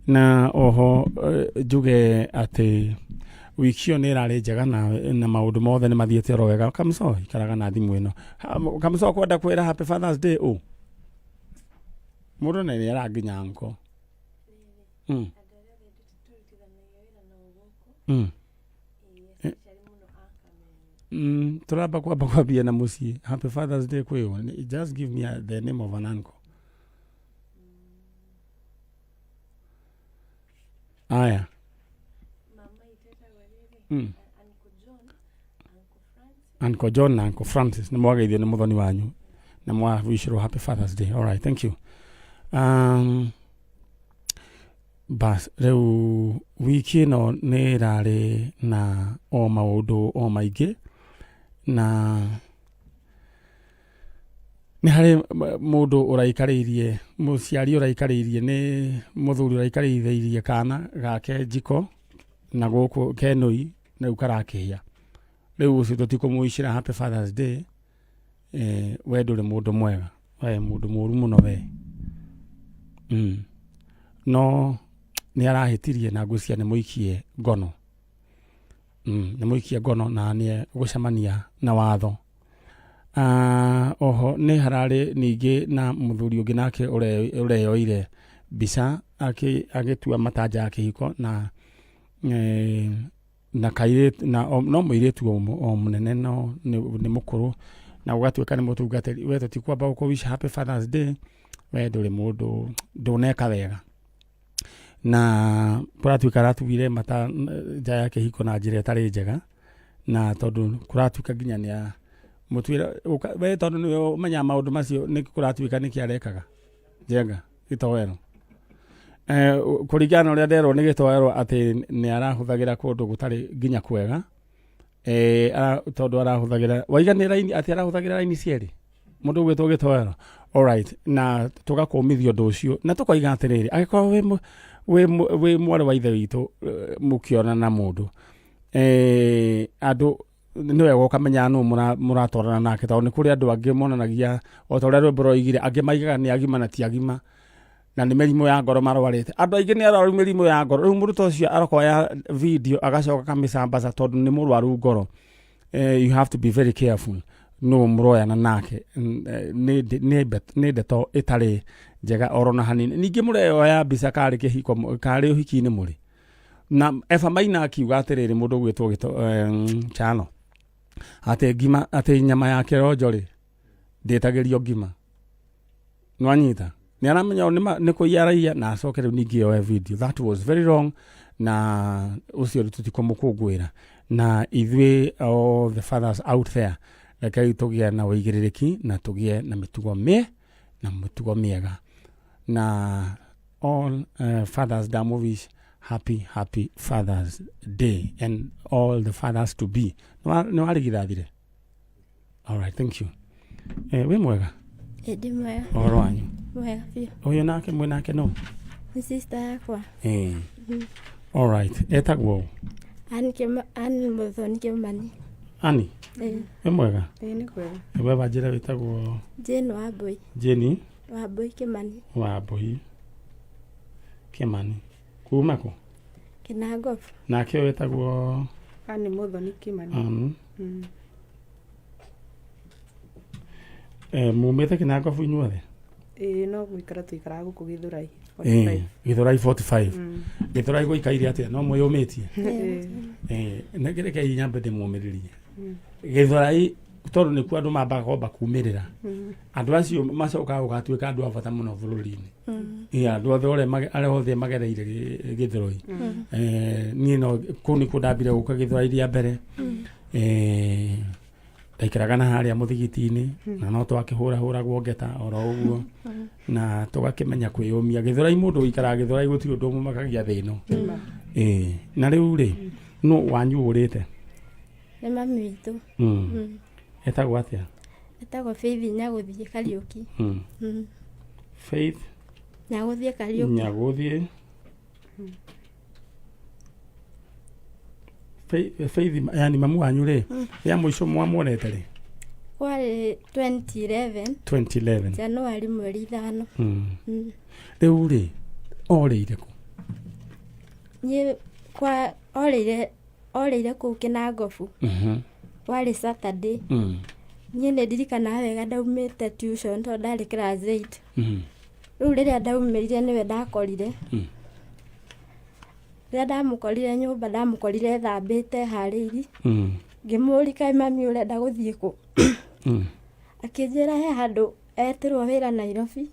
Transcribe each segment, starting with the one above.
Na oho njuge atĩ wiki ĩyo nĩ ĩrarĩ njega na maũndũ mothe nĩ mathiĩte oro wega. Kamũco ikaraga na thimũ ĩno. Kamũco kwenda kwĩra happy Father's Day ũ? Mũndũ nĩ nĩ aranginya nko. Tũramba kwamba kwambia na mũciĩ. Happy Father's Day kwĩ ũ? Just give me the name of an uncle. Aya. Uncle John na Uncle Francis nĩ mwageithio nĩ mũthoni wanyu na mwawishirwo happy Father's Day. All right, thank you. Bas rĩu wiki ĩno nĩ ĩrarĩ na o maũndũ o maingĩ na nĩ harĩ mũndũ ũraikarĩirie, mũciari ũraikarĩirie nĩ mũthuri ũraikarĩirie kana gake njiko na gũkũ kenũi na rĩu karakĩhĩa. Rĩu ũcio tũtikũmũicĩra happy Father's Day, we ndũrĩ mũndũ mwega, we mũndũ mũru mũno we. No nĩ arahĩtirie na ngwĩciria nĩ mũikie ngono. Nĩ mũikie ngono na nĩ egũcemania na watho. Oho nĩ hararĩ ningĩ na mũthuri ũngĩ nake ũreyoire mbica agĩtua matanja ya kĩhiko na na kairĩtu na no mũirĩtu o mũnene no nĩ mũkũrũ na gũgatuĩka nĩ mũtungatĩri. We tũtikwamba gũkũ wish happy Father's Day, we ndũrĩ mũndũ, ndũneka wega. Na kũratuĩka aratuire mata nja ya kĩhiko na njĩra ĩtarĩ njega, na tondũ kũratuĩka nginya nĩ a mũtuĩra, we tondũ nĩwe ũmenyaga maũndũ macio nĩ kũratuĩka nĩkĩ arekaga njenga gĩtoero. Kũringana na ũrĩa nderwo nĩ gĩtoero atĩ nĩ arahũthagĩra kũndũ gũtarĩ nginya kwega, tondũ arahũthagĩra, waiga nĩ raini, atĩ arahũthagĩra raini cierĩ mũndũ ũgwĩtwo gĩtoero. Alright, na tũgakũmithia ũndũ ũcio na tũkoiga atĩrĩrĩ, angĩkorwo wĩ mwarĩ wa ithe witũ, mũkĩonana na mũndũ, andũ nĩ wega ũkamenya nũ mũratwarana nake, tondũ nĩ kũrĩ andũ angĩ monanagia o ta ũrĩa rwĩmbo rwoigire, angĩ maigaga nĩ agima na ti agima, na nĩ mĩrimũ ya ngoro marwarĩte. Andũ aingĩ nĩ arwaru mĩrimũ ya ngoro. Rĩu mũndũ ta ũcio arokoya video agacoka akamĩsambaza tondũ nĩ mũrwaru ngoro. You have to be very careful nũ mũroyana nake. Nĩ ndeto ĩtarĩ njega oro na hanini. Ningĩ mũreyoya mbica karĩ kĩhiko, karĩ ũhiki-inĩ mũrĩ. Na Eva Maina akiuga atĩrĩrĩ, mũndũ ũgwĩtwo Chano, atĩ ngima, atĩ nyama ya kĩronjo rĩ, ndĩtagĩrio ngima. Nĩwanyita? Nĩ aramenya ũyũ nĩ kũiya araiya na acoke rĩu ningĩ oe video. That was very wrong, na ũcio rĩu tũtikũmũkũngũĩra. Na ithuĩ all the fathers out there, rekei tũgĩe na ũigĩrĩrĩki na tũgĩe na mĩtugo na mĩtugo mĩega. Na all fathers ndamũwish happy, happy Father's Day and all the fathers to be. Nĩ warigithathire? All right, thank you. Wĩ mwega? Ĩ, ndĩ mwega. Ũhoro wanyu? Mwega biũ. Ũyũ nake mwĩ nake no? Nĩ sister yakwa. All right, etagwo ũ? Ann Muthoni Kĩmani. Ann? Ĩ. Wĩ mwega? Ĩ, nĩ kwega. We wanjĩra wĩtagwo? Jane Wambui. Jane? Wambui Kĩmani. Wambui Kĩmani. Kuma kũ? Kĩnangobu. Nake ũyũ wĩtagwo? Ann Muthoni Kĩmani. Ann. Mumĩte Kĩnangobu inyuothe? Ĩ, no gũikara tũikaraga gũkũ Gĩthũrai 45. Gĩthũrai 45. Gĩthũrai gũikaire atĩa? No mwĩyũmĩtie? Nĩ rekei nyambe ndĩmũmĩrĩrie. Gĩthũrai tondũ nĩkuo andũ mambaga kwamba kumĩrĩra. Andũ acio macokaga gũgatuĩka andũ a bata mũno bũrũri-inĩ. Andũ othe ũrĩa arĩa othe magereire Gĩthũrai. Niĩ no kũu nĩkuo ndambire gũka Gĩthũrai rĩa mbere. Ndaikaraga na harĩa mũthigiti-inĩ, na no twakĩhũrahũragwo ngeta oro ũguo, na tũgakĩmenya kwĩyũmia. Gĩthũrai, mũndũ ũikaraga Gĩthũrai gũtirĩ ũndũ ũmũmakagia thĩ ĩno. Na rĩu rĩ, nũ wanyu ũrĩte? Nĩ mami witũ. Etagwo atĩa? Etagwo Faith Nyagũthiĩ Kariũki. Faith Nyagũthiĩ Kariũki. Nyagũthiĩ. Faith, yani mamu wanyu rĩ, rĩa mũico mwamuonete rĩ? Kwarĩ 2011. 2011. Januari mweri 5. Rĩu rĩ, Orĩire kũ? Niĩ kwa orĩire orĩire kũu Kĩnangobu. Warĩ Saturday. Niĩ nĩ ndirikanaga wega ndaumĩte tuition tondũ ndarĩ class 8. Rĩu rĩrĩa ndaumĩrire nĩwe ndakorire. Rĩrĩa ndamũkorire nyũmba ndamũkorire ethambĩte eharĩirie. Ngĩmũũria kaĩ mami ũrenda gũthiĩ kũ? Akĩnjĩra he handũ etĩrwo wĩra Nairobi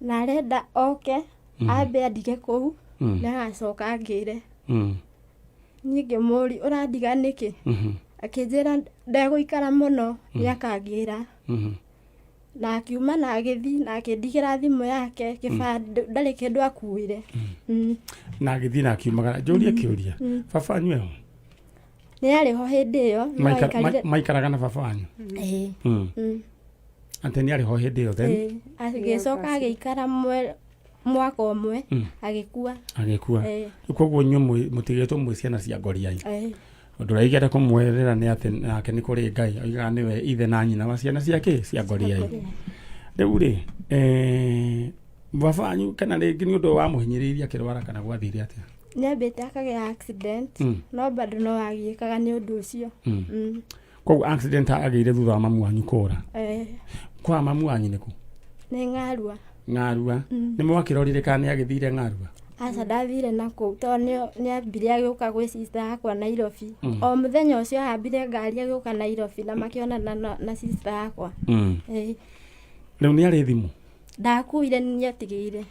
na arenda oke ambe andige kũu nĩ agacoka angĩre. Niĩ ngĩmũũria ũrandiga nĩkĩ? Akĩnjĩra ndegũikara mũno nĩ akangĩra. Na akiuma na agĩthiĩ na akĩndigĩra thimũ yake kĩbandĩ ndarĩ kĩndũ akuire. Na agĩthiĩ na akiumagara. Njũrie kĩũria, baba wanyu eho? Nĩ arĩ ho hĩndĩ ĩyo no aikarire. Maikaraga na baba wanyu? Ĩĩ. Atĩ nĩ arĩ ho hĩndĩ ĩyo then? Ĩĩ. Agĩcoka agĩikara mwaka ũmwe agĩkua. Agĩkua. Ĩĩ. Koguo inyuĩ mũtigĩtwo mwĩ ciana cia ngoriai. Ĩĩ. Ũndũ ũrĩa ingĩenda kũmwerera nĩ atĩ nake nĩ kũrĩ Ngai oigaga nĩwe ithe na nyina wa ciana ciake cia ngoriai. Rĩu rĩ, baba wanyu kana rĩngĩ nĩ ũndũ wamũhinyĩrĩirie akĩrwara kana gwathire atĩa? Nĩambĩte akagĩa accident no bado no agiĩkaga nĩ ũndũ ũcio. Koguo accident agĩire thutha wa mamu wanyu kũra? Ĩĩ. Kwa mamu wanyu nĩ kũ? Nĩ Ng'arua. Ng'arua. Nĩ mwakĩrorire kana nĩ agĩthire Ng'arua? Aca ndathire na kũu tondũ nĩ ambire agĩũka gwĩ sister yakwa Nairobi. O mũthenya ũcio ahambire ngari agĩũka Nairobi na makĩonana na sister yakwa. Ĩĩ. Rĩu nĩ arĩ thimũ? Ndakuire nĩ atigĩire.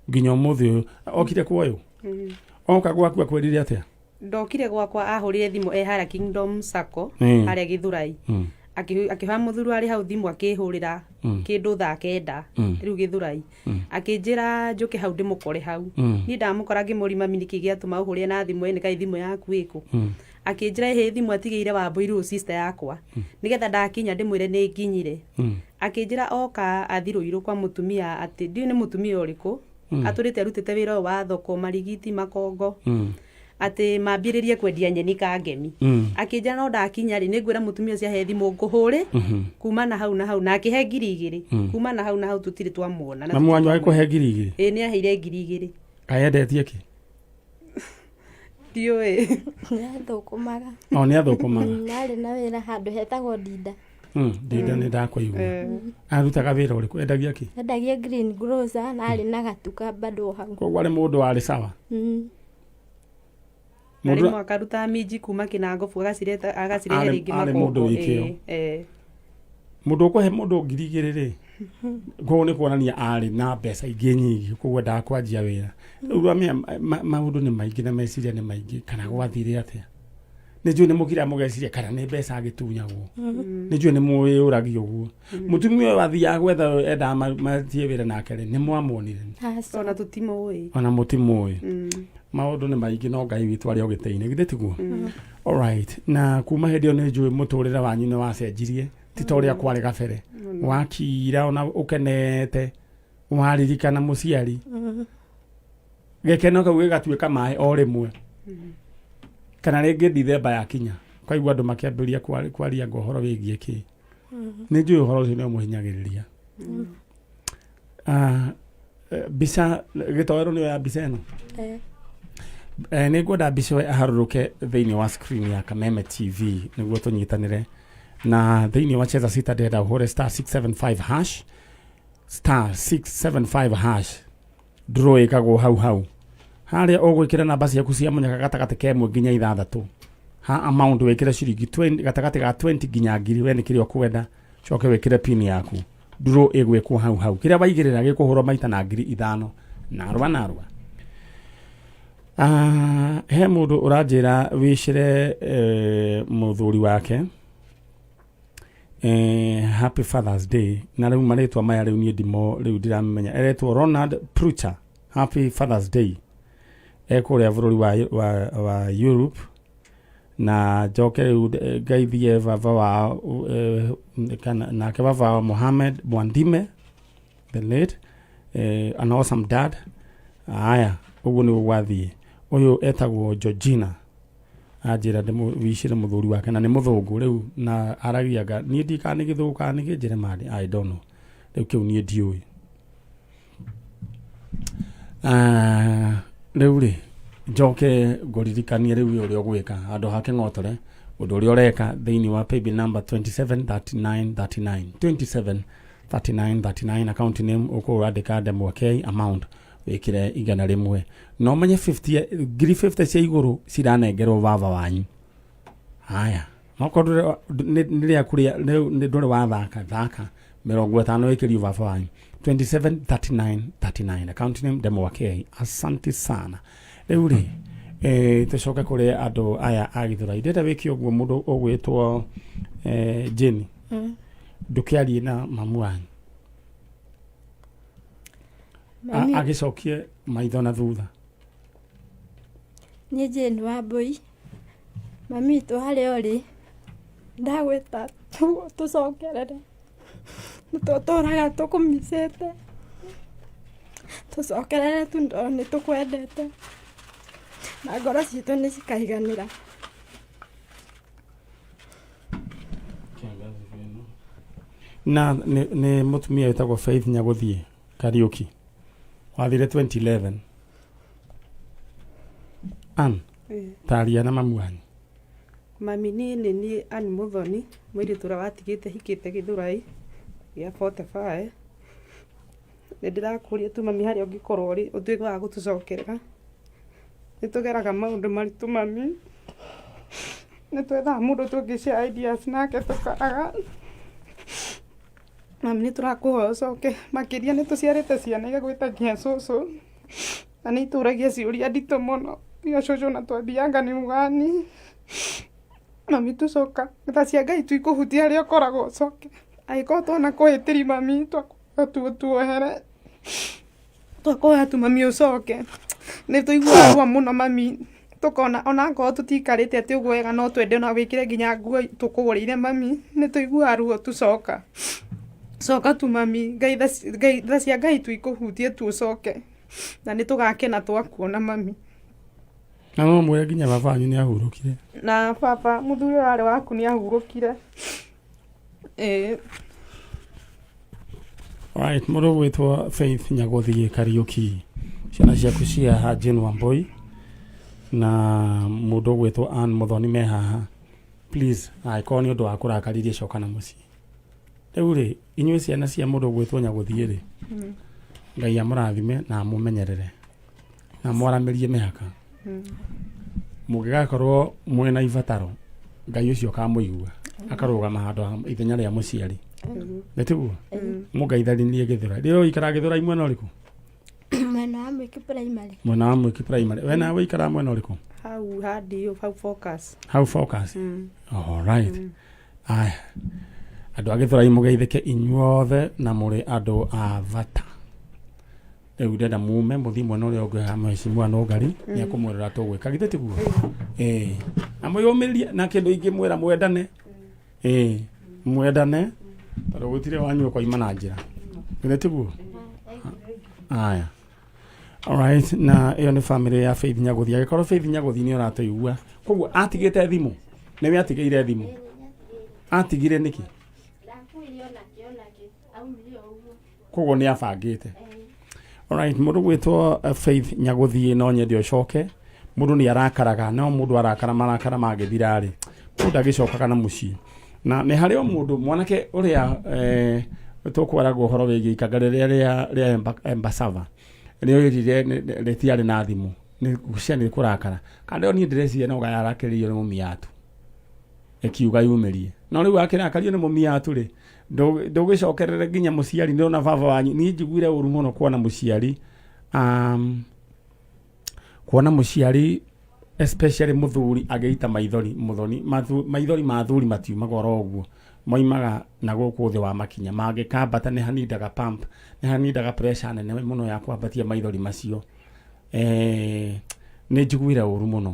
Nginya ũmũthĩ ũyũ okire kwa ũyũ? Oka gwaku akwĩrire atĩa? Ndokire gwakwa ahũrire thimũ e harĩa Kingdom Sacco harĩa Gĩthũrai. Akĩhoya mũthuri warĩ hau thimũ akĩhũrĩra kĩndũ thaa 9 rĩu Gĩthũrai. Akĩnjĩra njũke hau ndĩmũkore hau. Niĩ ndamũkora ngĩmũria mami nĩkĩ gĩatũma ũhũrĩre na thimũ ĩ nĩ kaĩ thimũ yaku ĩkũ? Akĩnjĩra ĩhĩ thimũ atigĩire Wambũi rĩu sister yakwa. Nĩgetha ndakinya ndĩmwĩre nĩ nginyire. Akĩnjĩra oka athi Rũirũ kwa mũtumia atĩ ndiũĩ nĩ mũtumia ũrĩkũ. Atũrĩte arutĩte wĩra ũyũ wa thoko marigiti makongo. Atĩ mambĩrĩrie kwendia nyeni Kangemi. Akĩnjĩra no ndakinya rĩ nĩngwĩra mũtumia ũcio ahe thimũ ngũhũre kuma na hau na hau na akĩhe 2,000 kuma na hau na hau tũtirĩ twamuona. Mamu wanyu agĩkũhe 2,000? Ĩĩ nĩ aheire 2,000. Kaĩ endetie kĩ? Ndiũĩ. Nĩ athũkũmaga. O nĩ athũkũmaga. Arĩ na wĩra handũ hetagwo Ndinda. Ndinda nĩ ndakũigua. Arutaga wĩra ũrĩkũ? Endagia kĩ? Endagia green grocer na arĩ na gatuka bado hau. Koguo arĩ mũndũ warĩ sawa. Na rĩmwe akaruta minji kuma Kĩnangobu agacireta agacirehe rĩngĩ Arĩ mũndũ makongo. wĩ kĩo. Ĩĩ. Mũndũ ũkũhe mũndũ 2,000 rĩ, koguo nĩ kuonania arĩ na mbeca ingĩ nyingĩ koguo endaga kwanjia wĩra. Rĩu Ramia, maũndũ nĩ maingĩ na meciria nĩ maingĩ kana gwathire atĩa? Nĩ njũĩ nĩ mũkira mũgeciria kana nĩ mbeca agĩtunyagwo. Nĩ njũĩ nĩ mwĩyũragia ũguo. Mũtumia ũyũ athiaga gwetha endaga matie wĩra nake rĩ, nĩ mwamuonire? Aca. Ona tũtimũĩ. Ona mũtimũĩ. Maũndũ nĩ maingĩ no Ngai witũ arĩ o gĩtĩ-inĩ, githĩ tiguo? Alright, na kuma hĩndĩ ĩyo nĩ njũĩ mũtũrĩre wanyu nĩ wacenjirie, ti ta ũrĩa kwarĩ gabere. Wakira ona ũkenete, waririkana mũciari. Gĩkeno kĩu gĩgatuĩka maĩ o rĩmwe. Kana rĩngĩ Dithemba yakinya, ũkaigua andũ makĩambĩrĩria kwaria ngo ũhoro wĩgiĩ kĩ. Nĩ njũĩ ũhoro ũcio nĩ ũmũhinyagĩrĩria. Mbica gĩtoero nĩyo ya mbica ĩno? Nĩ ngwenda mbica ĩyo ĩharũrũke thĩinĩ wa screen ya Kameme TV nĩguo tũnyitanĩre na thĩinĩ wa Cheza Sita ndĩrenda ũhũre star 675 hash star 675 hash draw ĩkagwo hau hau harĩa ũgwĩkĩra namba ciaku cia mũnyaka gatagatĩ ka 1 nginya 6 ha amount wĩkĩre ciringi 20 gatagatĩ ga 20 nginya 1,000 we nĩ kĩrĩa ũkwenda coke wĩkĩre pin yaku draw ĩgwĩkwo hau hau kĩrĩa waigĩrĩra gĩkũhũrwo maita na 5,000 narua narua. He mũndũ ũranjĩra wĩcĩre mũthuri wake Happy Father's Day na rĩu marĩtwa maya rĩu niĩ ndimo rĩu ndiramenya eretwo Ronald Prucha Happy Father's Day ekũrĩa bũrũri wa Europe na njoke rĩu ngaithie baba wa kana nake baba wa Mohamed Mwandime the late an awesome dad. Aya ũguo nĩguo gwathiĩ. Ũyũ etagwo Georgina anjĩra ndĩmũwicĩre mũthuri wake na nĩ mũthũngũ rĩu na aragia nga niĩ ndiĩ kana nĩ gĩthũngũ kana nĩ kĩnjeremani I don't know rĩu kĩu niĩ ndiũĩ. Ah, rĩu rĩ njoke ngũririkanie rĩu ũrĩa ũgwĩka handũ ha kĩng'otore ũndũ ũrĩa ũreka thĩinĩ wa paybill number 273939 273939 account name ũkũrwo ũrandĩka ndemwa K amount wĩkĩre 100 na ũmenye 50 ngiri 50 cia igũrũ ciranengerwo baba wanyu haya okorwo nĩ rĩaku rĩa rĩu nĩ ndũrĩ wathaka thaka 50 ĩkĩrio baba wanyu 273939 account name ndemwa K asante sana rĩu rĩ eh, tũcoke kũrĩ andũ aya a gĩthũrai ndĩrenda wĩke ũguo mũndũ ũgwĩtwo eh, Jane ndũkĩarie na mamu wanyu Mami, agĩcokie maitho na thutha niĩ Jane Wambũi mami witũ harĩa ũrĩ ndagwĩta tũcokerere nĩ tũtũraga tũkũmicĩte tũcokerere tu tondũ nĩ tũkwendete na ngoro citũ nĩ cikaiganĩra. Na nĩ nĩ mũtumia wĩtagwo Faith Nyagũthiĩ Kariũki wathire 2011 Ann taria na mamu wanyu. Mami niĩ nĩ niĩ Ann Muthoni mũirĩtu ũrĩa watigĩte hikĩte Gĩthũrai gĩa 45 nĩ ndĩrakũria tu mami harĩa ũngĩkorwo ũrĩ ũtuĩke wa gũtũcokerera nĩ tũgeraga maũndũ maritũ mami nĩ twethaga mũndũ tũngĩ share ideas nake tũkaga mami nĩ tũrakũhoya ũcoke makĩria nĩ tũciarĩte ciana igagwĩtagia cũcũ na nĩ itũragia ciũria nditũ mũno iyo cũcũ na twambianga nĩ mũgani mami tũcoka tha cia Ngai tu ikũhutia harĩa ũkoragwo ũcoke angĩkorwo twona kũhĩtĩri mami twakũhoya tu ũtuohere twakũhoya tu mami ũcoke nĩ tũiguaga ruo mũno mami tũkona ona akorwo tũtikarĩte atĩ ũguo wega no twende ona wĩkĩre nginya nguo tũkũgũrĩire mami nĩ tũiguaga ruo tũcoka coka tu mami Ngai tha Ngai tha cia Ngai tu ikũhutie tu ũcoke na nĩ tũgakena twakuona mami. Na no mwĩre nginya baba wanyu nĩ ahurũkire. Na baba mũthuri ũrĩa warĩ waku nĩ ahurũkire ĩĩ. Alright, mũndũ ũgwĩtwo Faith Nyagũthiĩ Kariũki ciana ciaku cia haha Jane Wambui na mũndũ ũgwĩtwo Ann Muthoni me haha please angĩkorwo nĩ ũndũ wa kũrakaririe coka na mũciĩ rĩu rĩ inyuĩ ciana cia mũndũ ũgwĩtwo Nyagũthiĩ rĩ Ngai amũrathime na amũmenyerere na amwaramĩrie mĩhaka mũngĩgakorwo mwĩna ibataro Ngai ũcio akamũigua akarũgama handũ ha ithenya rĩa mũciari nĩ tiguo mũngeithanirie gĩthũrai rĩrĩ ũikaraga gĩthũrai mwena ũrĩkũ Mwena wa Mwiki primary. Mwena wa Mwiki primary we nawe ũikaraga mwena ũrĩkũ Hau handi hau focus. Hau focus. All right aya andũ a gĩthũrai mũgeithĩke inyuothe na mũrĩ andũ a bata rĩu ndenda mume mũthiĩ mwena ũrĩa ũngĩ ha mheshimiwa Nũngari nĩ ekũmwĩra ũrĩa tũgwĩka githĩ tiguo ĩĩ na mwĩyũmĩrĩrie na kĩndũ ingĩmwĩra mwendane ĩĩ mwendane tondũ gũtirĩ wanyu ũkoima na njĩra githĩ tiguo aya alright na ĩyo nĩ family ya Faith Nyagũthi angĩkorwo Faith Nyagũthi nĩ ũratũigua koguo atigĩte thimũ nĩwe atigĩire thimũ atigire nĩkĩ Ndakuire onakĩ onakĩ aumire o ũguo. Koguo nĩ abangĩte alright mũndũ gwĩtwo Faith Nyagũthiĩ no nyende ũcoke mũndũ nĩ arakaraga no mũndũ arakara marakara mangĩthira rĩ mũndũ ndagĩcokaga na mũciĩ na nĩ harĩ o mũndũ mwanake ũrĩa eh, tũkwaragwo ũhoro wĩgiĩ ikanga rĩrĩa rĩa rĩa Embasava rĩoirire rĩtiarĩ na thimũ nĩ ciana nĩ kũrakara kana niĩ ndĩreciria no yarakĩrĩirio nĩ mũmiatu ĩkiuga yumĩrie no rĩu akĩrakario nĩ mũmiatu rĩ ndũgĩcokerere nginya mũciari ndĩrona baba wanyu niĩ njiguire ũru mũno kuona mũciari kuona mũciari especially mũthuri agĩita maithori mũthoni maithori ma athuri matiumaga oro ũguo moimaga na gũkũ thĩ wa makinya mangĩkambata nĩ hanindaga pump nĩ hanindaga pressure nene mũno ya kwambatia maithori macio eh, nĩ njiguire ũru mũno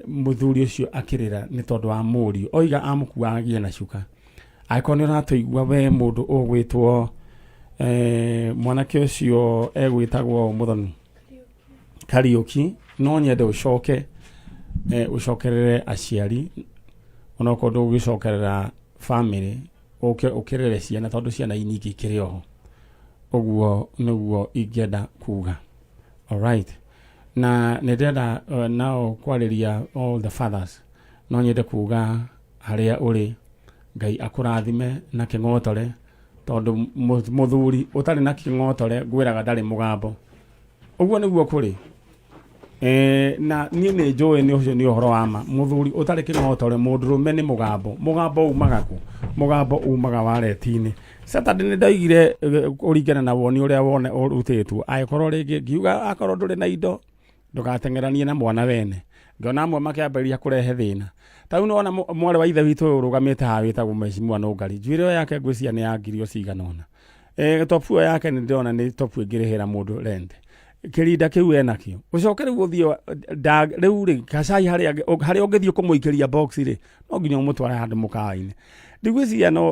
mũthuri ũcio akĩrĩra nĩ tondũ wa mũriũ oiga amũkuaga agĩe na cuka angĩkorwo nĩ ũratũigua we mũndũ ũgwĩtwo eh, mwanake ũcio egwĩtagwo mũthoni Kariũki no nyende ũcoke eh, ũcokerere aciari onokorwo ndũgũgĩcokerera family ũke ũkĩrere ciana tondũ ciana nyingĩ ikĩrĩ oho ũguo nĩguo ingĩenda kuga. Alright, na nĩ ndĩrenda nao kwarĩria all the fathers. No nyende kuga harĩa ũrĩ, Ngai akũrathime na kĩng'otore, tondũ mũthuri ũtarĩ na kĩng'otore ngwĩraga ndarĩ mũgambo. Ũguo nĩguo kũrĩ. Na niĩ nĩ njũĩ nĩ ũcio nĩ ũhoro wa ma. Mũthuri ũtarĩ kĩng'otore, mũndũrũme nĩ mũgambo. Mũgambo umaga kũ? Mũgambo umaga wareti-inĩ. Saturday nĩ ndoigire kũringana na woni ũrĩa wone ũrutĩtwo, angĩkorwo rĩngĩ ngiuga akorwo ndũrĩ na indo ndũgateng'eranie na mwana wene. Ngĩona amwe makĩambĩrĩria kũrehe thĩna. Ta rĩu nĩwona mwarĩ wa ithe witũ ũyũ ũrũgamĩte haha wĩtagwo Mheshimiwa Nũngari, njuĩrĩ ĩyo yake ngwĩciria nĩ ya ngiri o cigana ũna. Topu ĩyo yake nĩ ndĩrona nĩ topu ĩngĩrĩhĩra mũndũ rent. Kĩrinda kĩu enakĩo. Ũcoke rĩu ũthiĩ rĩu rĩ gacai harĩa harĩa ũngĩthiĩ kũmũikĩria box rĩ, no nginya ũmũtware handũ mũkawa-inĩ. Ndigwĩciria no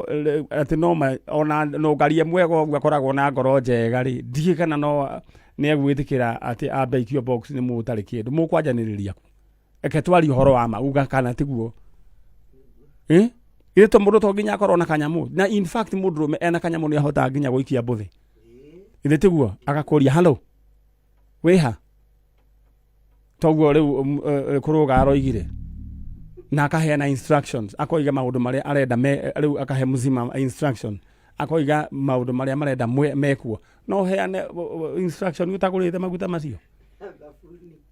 atĩ no ma, ona Nũngari e mwega ũguo akoragwo na ngoro njega rĩ, ndiũĩ kana no nĩ egwĩtĩkĩra atĩ ambe aikio box nĩ mũndũ ũtarĩ kĩndũ. Mũkwanjanĩrĩria kũ? Reke twarie ũhoro wa ma, uga kana tiguo. Githĩ to mũndũ to nginya akorwo na kanyamũ? Na in fact mũndũrũme ena kanyamũ nĩ ahotaga nginya gũikia mbũthĩ. Githĩ tiguo? Agakũria hello, wĩha? Toguo rĩu kũrũga aroigire. Na akaheana instructions, akoiga maũndũ marĩa arenda rĩu akahe mzima instruction, akoiga maũndũ marĩa marenda mekwo. No ũheane instruction ũtagũrĩte maguta macio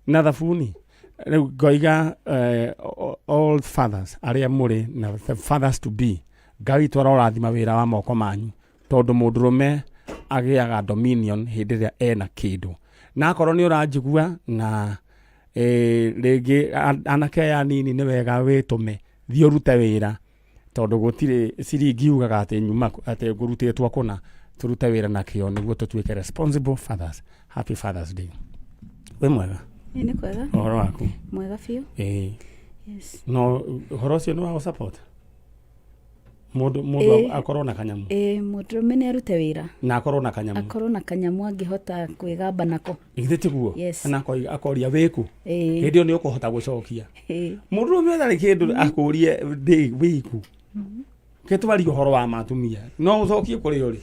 na thabuni. Rĩu ngoiga all fathers arĩa mũrĩ na the fathers to be, Ngai witũ arorathima wĩra wa moko manyu, tondũ mũndũrũme agĩaga dominion hĩndĩ ĩrĩa ena kĩndũ. Na akorwo nĩ ũranjigua na rĩngĩ anake aya anini, nĩ wega wĩtũme thiĩ ũrute wĩra, tondũ gũtirĩ ciringi yugaga atĩ nyuma atĩ ngũrutĩtwo kũna. Tũrute wĩra na kĩo nĩguo tũtuĩke responsible fathers. Happy Fathers Day. Wĩ mwega? Ĩ, nĩ kwega. Ũhoro waku? Mwega biũ. Ĩĩ. Yes. No ũhoro ũcio nĩ wa gũ support mũndũ akorwo na kanyamũ? Ĩ, mũndũrũme nĩ arute wĩra. Na akorwo na kanyamũ. Akorwo na kanyamũ angĩhota kwĩgamba nako. Githĩ tiguo? Yes. Na akoria wĩkũ? Ĩ. Hĩndĩ ĩyo nĩ ũkũhota gũcokia. Ĩ. Mũndũrũme ũtarĩ kĩndũ akũrie ndĩ wĩkũ, ke twarie ũhoro wa matumia, no ũcokie kũrĩa ũrĩ?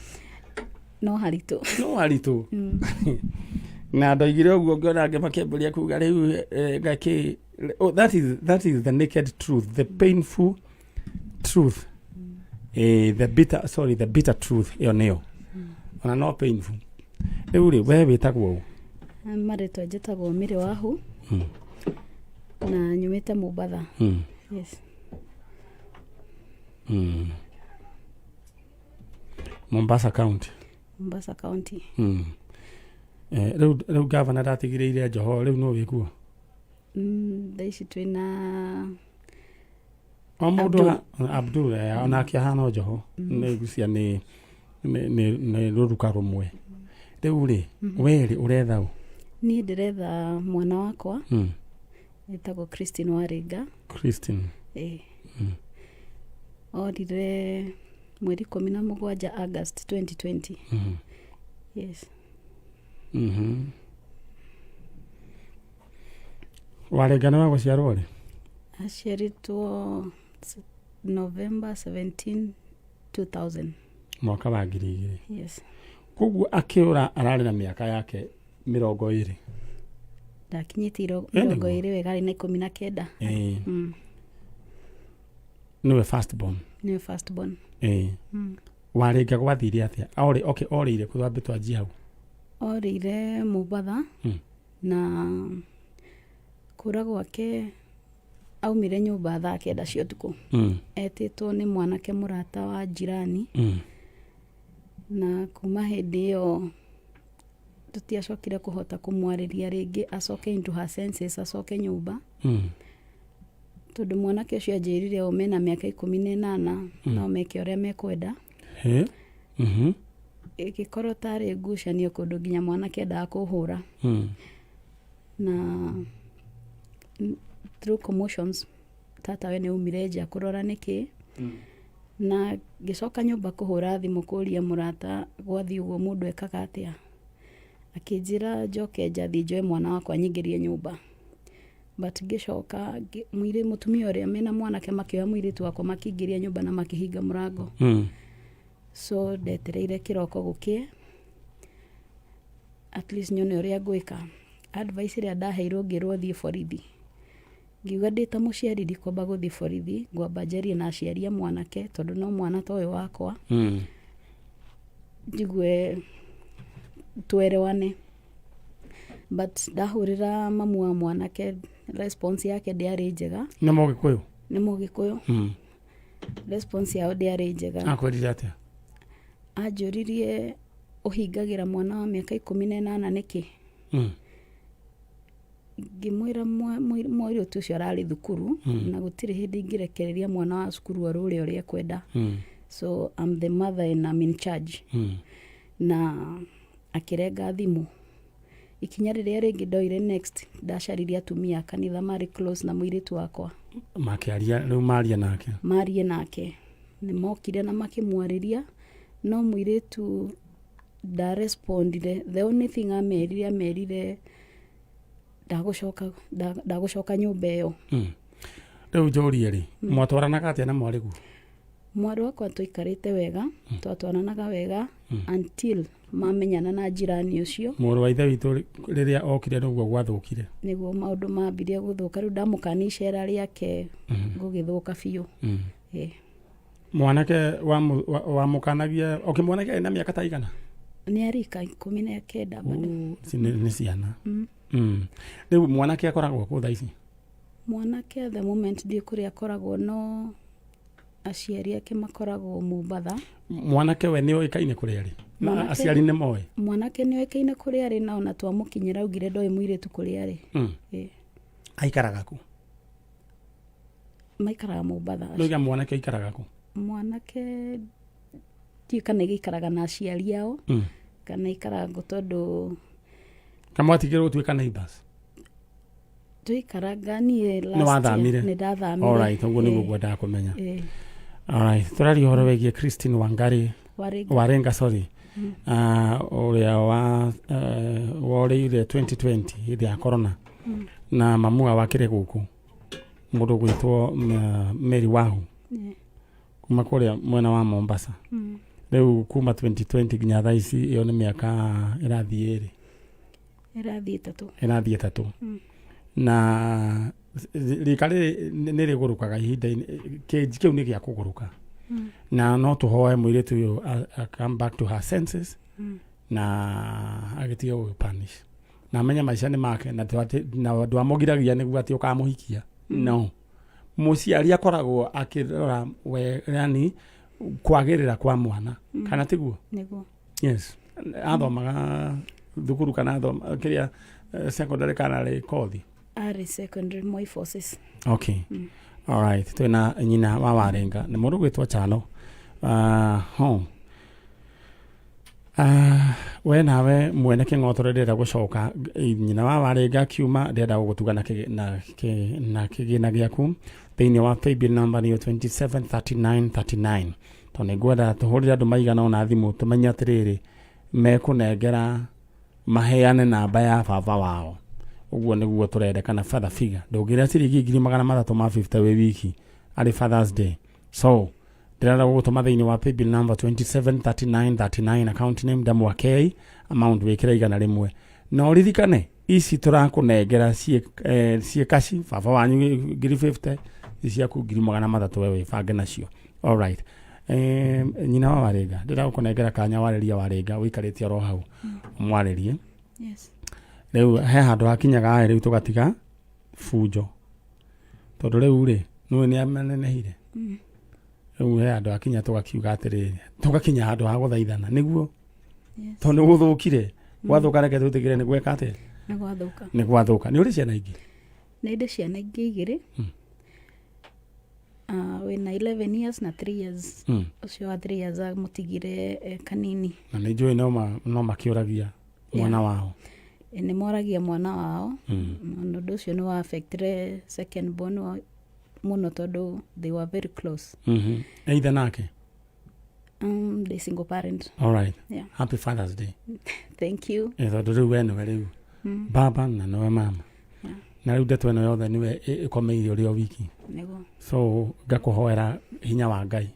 No haritũ. No haritũ. Na ndoigire ũguo ngĩona angĩ makĩambĩrĩria kuga rĩu ngakĩ. Oh, that is the naked truth, the painful truth, the bitter, sorry, the bitter truth. Ĩyo nĩyo ona no painful. Rĩu rĩ, we wĩtagwo ũ? Marĩtwa njĩtagwo Mĩrĩ Wahu na nyumĩte Mombatha. Yes. Mombasa County. Mombasa County. Rĩu gavana ndatigĩrĩire Joho, rĩu no wĩkuo? Thaa ici twĩna O mũndũ. Abdul. Abdul, onake ahana o Joho, nĩ gucia nĩ rũruka rũmwe. Rĩu rĩ, we rĩ, ũretha ũ? Niĩ ndĩretha mwana wakwa ĩtagwo Christine Waringa. Christine. Ĩ. Orire mweri 17 August 2020. Yes. Waringa nĩ wa gũciarwo rĩ? Aciarĩtwo November 17 2000. Mwaka wa 2000? Yes. Koguo akĩũra ararĩ na mĩaka yake 20? Ndakinyĩtie Nĩguo. 20 wega, arĩ na 19. Nĩwe first born? Nĩwe first born. Waringa gwathire atĩa? Orĩ, okay, orĩire kũ? Twambe twanjie hau. Orĩire Mombatha. Na kũra gwake aumire nyũmba thaa 9 cia ũtukũ. Etĩtwo nĩ mwanake mũrata wa jirani. Na kuma hĩndĩ ĩyo tũtiacokire kũhota kũmwarĩria rĩngĩ acoke into her senses, acoke nyũmba. Tondũ mwanake ũcio anjĩrire o mena mĩaka 18 no meke ũrĩa mekwenda. He. Ĩgĩkorwo tarĩ ngucanio kũndũ nginya mwanake endaga kũhũra. Na through commotions tata we nĩ aumire nja kũrora nĩkĩ. Na ngĩcoka nyũmba kũhũra thimũ kũria mũrata gwathiĩ ũguo mũndũ ekaga atĩa. Akĩnjĩra njoke nja thiĩ njoe mwana wakwa nyingĩrie nyũmba. But ngĩcoka mũtumia ũrĩa mena mwanake makĩoya mũirĩtu wakwa makĩingĩria nyũmba na makĩhinga mũrango. So ndetereire kĩroko gũkĩe at least nyone ũrĩa ngwĩka. Advice ĩrĩa ndaheirwo ngĩrwo thiĩ borithi. Ngiuga ndĩ ta mũciari ndikwamba gũthiĩ borithi, ngwamba njarie na aciari a mwanake tondũ no mwana ta ũyũ wakwa. Njigue twerewane. But ndahũrĩra mamu wa mwanake response yake ndĩarĩ njega. Nĩ Mũgĩkũyũ? Nĩ Mũgĩkũyũ. Response yao ndĩarĩ njega. Akwĩrire atĩa? Anjũririe ũhingagĩra mwana wa mĩaka 18 nĩkĩ? Ngĩmwĩra mũirĩtu ũcio ararĩ thukuru na gũtirĩ hĩndĩ ingĩrekereria mwana wa cukuru orũre ũrĩa ekwenda. So I'm the mother and I'm in charge. Na akĩrenga thimũ. Ikinya rĩrĩa rĩngĩ ndoire next, ndacaririe atumia a kanitha marĩ close na mũirĩtu wakwa. Makĩaria rĩu maria nake. Marie nake. Nĩ mokire na makĩmwarĩria, no mũirĩtu ndarespondire. The only thing amerire, amerire ndagũcoka, ndagũcoka nyũmba ĩyo. Rĩu njũrie rĩ, mwatwaranaga atĩa na mwarĩguo? Mwarĩ wakwa twaikarĩte wega, twatwaranaga wega until mamenyana na njirani ũcio. Mũrũ wa ithe witũ rĩrĩa okire nĩguo gwathũkire. Nĩguo maũndũ mambirie gũthũka. Rĩu ndamũkania icera rĩake gũgĩthũka biũ. Mwanake wamũkanagia, okay, mwanake arĩ na mĩaka ta igana? Nĩ arika 19 bado. Ici nĩ ciana. Rĩu mwanake akoragwo kũ thaa ici? Mwanake at the moment ndiũĩ kũrĩa akoragwo, no aciari ake makoragwo Mombatha. Mwanake we nĩ oĩkaine kũrĩa arĩ? Na aciari nĩ moĩ? Mwanake nĩ oĩkaine kũrĩa arĩ, na ona twamũkinyĩra augire ndoĩ mũirĩtu kũrĩa arĩ. Aikaraga kũ? Maikaraga Mombatha. Ndoiga mwanake aikaraga kũ? Mwanake ndiũĩ kana gĩikaraga na aciari ao kana ikaraga kũ tondũ Kamwatigĩrwo gũtuĩka neighbors? Tũikaraga niĩ last Nĩ wathamire? year nĩ ndathamire. Alright, ũguo nĩguo ngwendaga kũmenya. Alright, tũraria ũhoro wĩgiĩ Christine Wangari. Waringa. Waringa, sorry. Ũrĩa wa worĩire 2020 hĩndĩ ya corona. Na mamu wao akĩrĩ gũkũ mũndũ gwĩtwo Mary Wahu kuma kũrĩa mwena wa Mombasa. Rĩu kuma 2020 nginya thaa ici ĩyo nĩ mĩaka ĩrathiĩ ĩrĩ. Ĩrathiĩ 3. Ĩrathiĩ 3. Na rika rĩrĩ nĩ rĩgũrũkaga ihinda-inĩ, kĩnji kĩu nĩ gĩa kũgũrũka. Na no tũhoe mũirĩtu ũyũ a come back to her senses na agĩtige gũgĩpanish. Na amenye maica nĩ make na ndwamũgiragia nĩguo atĩ ũkamũhikia. No. Mũciari akoragwo akĩrora we, yani kwagĩrĩra kwa mwana. Kana tiguo? Nĩguo. Yes. Athomaga thukuru kana athoma kĩrĩa secondary kana rĩ kothi? Arĩ secondary Moi Forces. Okay. All right. Twĩna nyina wa Waringa nĩ mũndũ gwĩtwo Chano. Ho. We nawe mwene kĩng'otore ndĩrenda gũcoka nyina wa Waringa akiuma ndĩrenda gũgũtuga na kĩgĩna gĩaku thĩinĩ wa paybill number nĩyo 273939 tondũ nĩ ngwenda tũhũrĩre andũ maigana ũna thimũ tũmenye atĩrĩrĩ mekũnengera maheane namba ya baba wao ũguo nĩguo tũrendekana father figure ndũngĩrĩa ciringi ngiri magana matatũ ma 50 wĩ wiki arĩ Father's Day so ndĩrenda gũgũtũma thĩinĩ wa paybill number 273939 account name Ndamwa K amount wĩkĩre 100 na ũririkane ici tũrakũnengera ciĩ kaci baba wanyu ngiri 50 ciaku ngiri magana matatũ we wĩbange nacio. All right. Nyina wa Waringa ndĩrenda gũkũnengera kanya warĩria Waringa ũikarĩte oro hau ũmwarĩrie. Yes. Rĩu he handũ hakinyaga rĩu tũgatiga bunjo tondũ rĩu rĩ nĩũĩ nĩ amenenehire. Rĩu he handũ hakinya tũgakiuga atĩrĩrĩ tũgakinya handũ ha gũthaithana nĩguo. Yes. Tondũ nĩ gũthũkire gwathuka reke twĩtĩkĩre nĩ gweka atĩa? Nĩ gwathuka. Nĩ gwathuka. Nĩ ũrĩ ciana ingĩ? Nĩ ndĩ ciana ingĩ igĩrĩ. Wĩna 11 years na 3 years. Ũcio wa 3 years amũtigire kanini. Na nĩ njũĩ no makĩũragia mwana wao. Nĩ moragia mwana wao. Na ũndũ ũcio nĩ wa affectire second born wa mũno tondũ they were very close. Either nake? The single parent. All right. Yeah. Happy Father's Day. Thank you. Tondũ rĩu we nĩwe rĩu. Baba na nĩwe mama. Yeah. Na rĩu ndeto ĩno yothe nĩwe ĩkomeire ũrĩ o wiki. Nĩguo. So ngakũhoera hinya wa Ngai.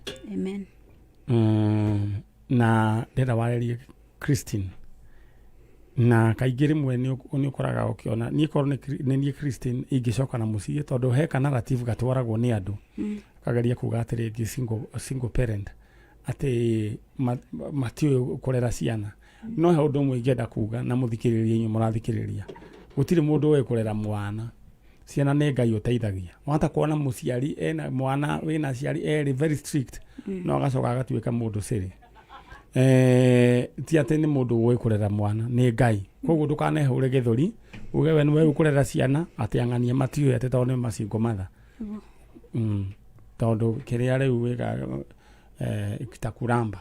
Na kaingĩ rĩmwe nĩ ũkoraga ũkĩona niĩ korwo nĩ niĩ Christine ingĩcoka na mũciĩ tondũ he ka narrative gatwaragwo nĩ andũ kageria kuga atĩ rĩngĩ single parent atĩ matiũĩ kũrera ciana. No he ũndũ ũmwe ingĩenda kuga na mũthikĩrĩrie inyuĩ mũrathikĩrĩria, gũtirĩ mũndũ ũĩ kũrera mwana. Ciana nĩ Ngai ũteithagia. Wahota kuona mũciari ena mwana wĩna aciari erĩ very strict, no agacoka agatuĩka mũndũ cĩrĩ. Ti atĩ nĩ mũndũ ũĩ kũrera mwana, nĩ Ngai. Koguo ndũkanehũre gĩthũri uge we nĩwe ũkũrera ciana atĩ ang'ania matiũĩ atĩ tondũ nĩ macingo matha. Tondũ kĩrĩa rĩu wĩkaga itakuramba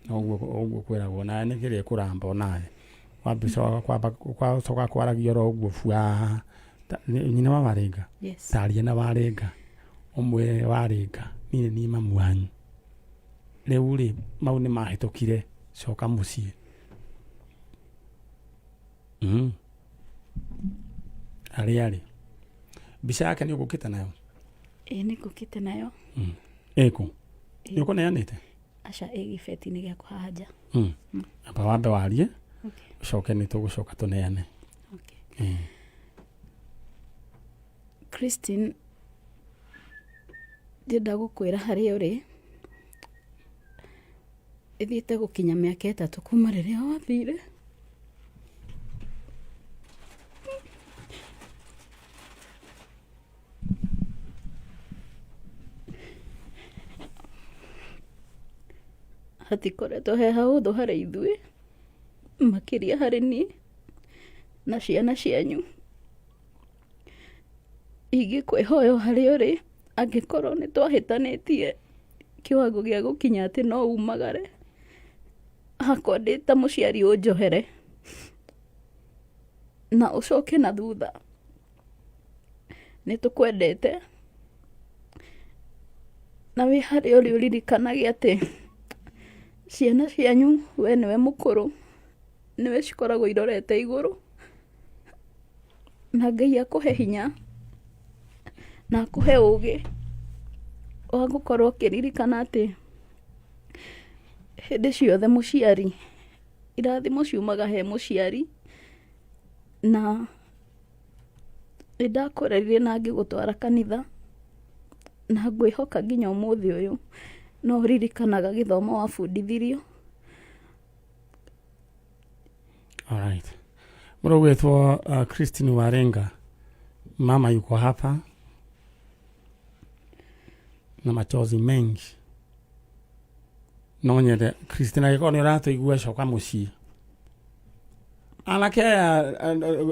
ũguo ũguo kwĩragwo nawe nĩ kĩrĩa ĩkũramba onawe wambicoka kwamba kwacoka kwaragia oro ũguo bua. Nyina wa Warĩnga. Yes. Taria na Warĩnga ũmwĩre Warĩnga niĩ nĩ niĩ mamu wanyu rĩu rĩ mau nĩ mahĩtũkire coka mũciĩ. Harĩa arĩ mbica yake nĩ ũgũkĩte nayo? Ĩĩ nĩ ngũkĩte nayo. Ĩkũ nĩ ũkũneanĩte? Aca, ĩ gĩbeti-inĩ gĩakwa haha nja. Amba wambe warie. Okay. Ũcoke nĩ tũgũcoka tũneane. Okay. Christine, ndĩrenda gũkwĩra harĩa ũrĩ, ĩthiĩte gũkinya mĩaka 3 kuma rĩrĩa wathire. Hatikoretwo he hahũthũ harĩ ithuĩ, makĩria harĩ niĩ na ciana cianyu. Ingĩkwĩhoya o harĩa ũrĩ, angĩkorwo nĩ twahĩtanĩtie kĩwango gĩa gũkinya atĩ no umagare, hakwa ndĩ ta mũciari ũnjohere na ũcoke na thutha. Nĩ tũkwendete na wĩ harĩa ũrĩ ũririkanage atĩ ciana cianyu we nĩwe mũkũrũ, nĩwe cikoragwo irorete igũrũ. Na Ngai akũhe hinya na akũhe ũgĩ wa gũkorwo ũkĩririkana atĩ hĩndĩ ciothe mũciari, irathimo ciumaga he mũciari na nĩ ndakũrerire na ngĩgũtwara kanitha na ngwĩhoka nginya ũmũthĩ ũyũ no ũririkanaga gĩthomo wabundithirio. Alright. Mũrũgwĩtwo Christine Warenga, mama yuko hapa na machozi mengi. No nyende Christine angĩkorwo nĩ ũratũigua coka mũciĩ. Anake aya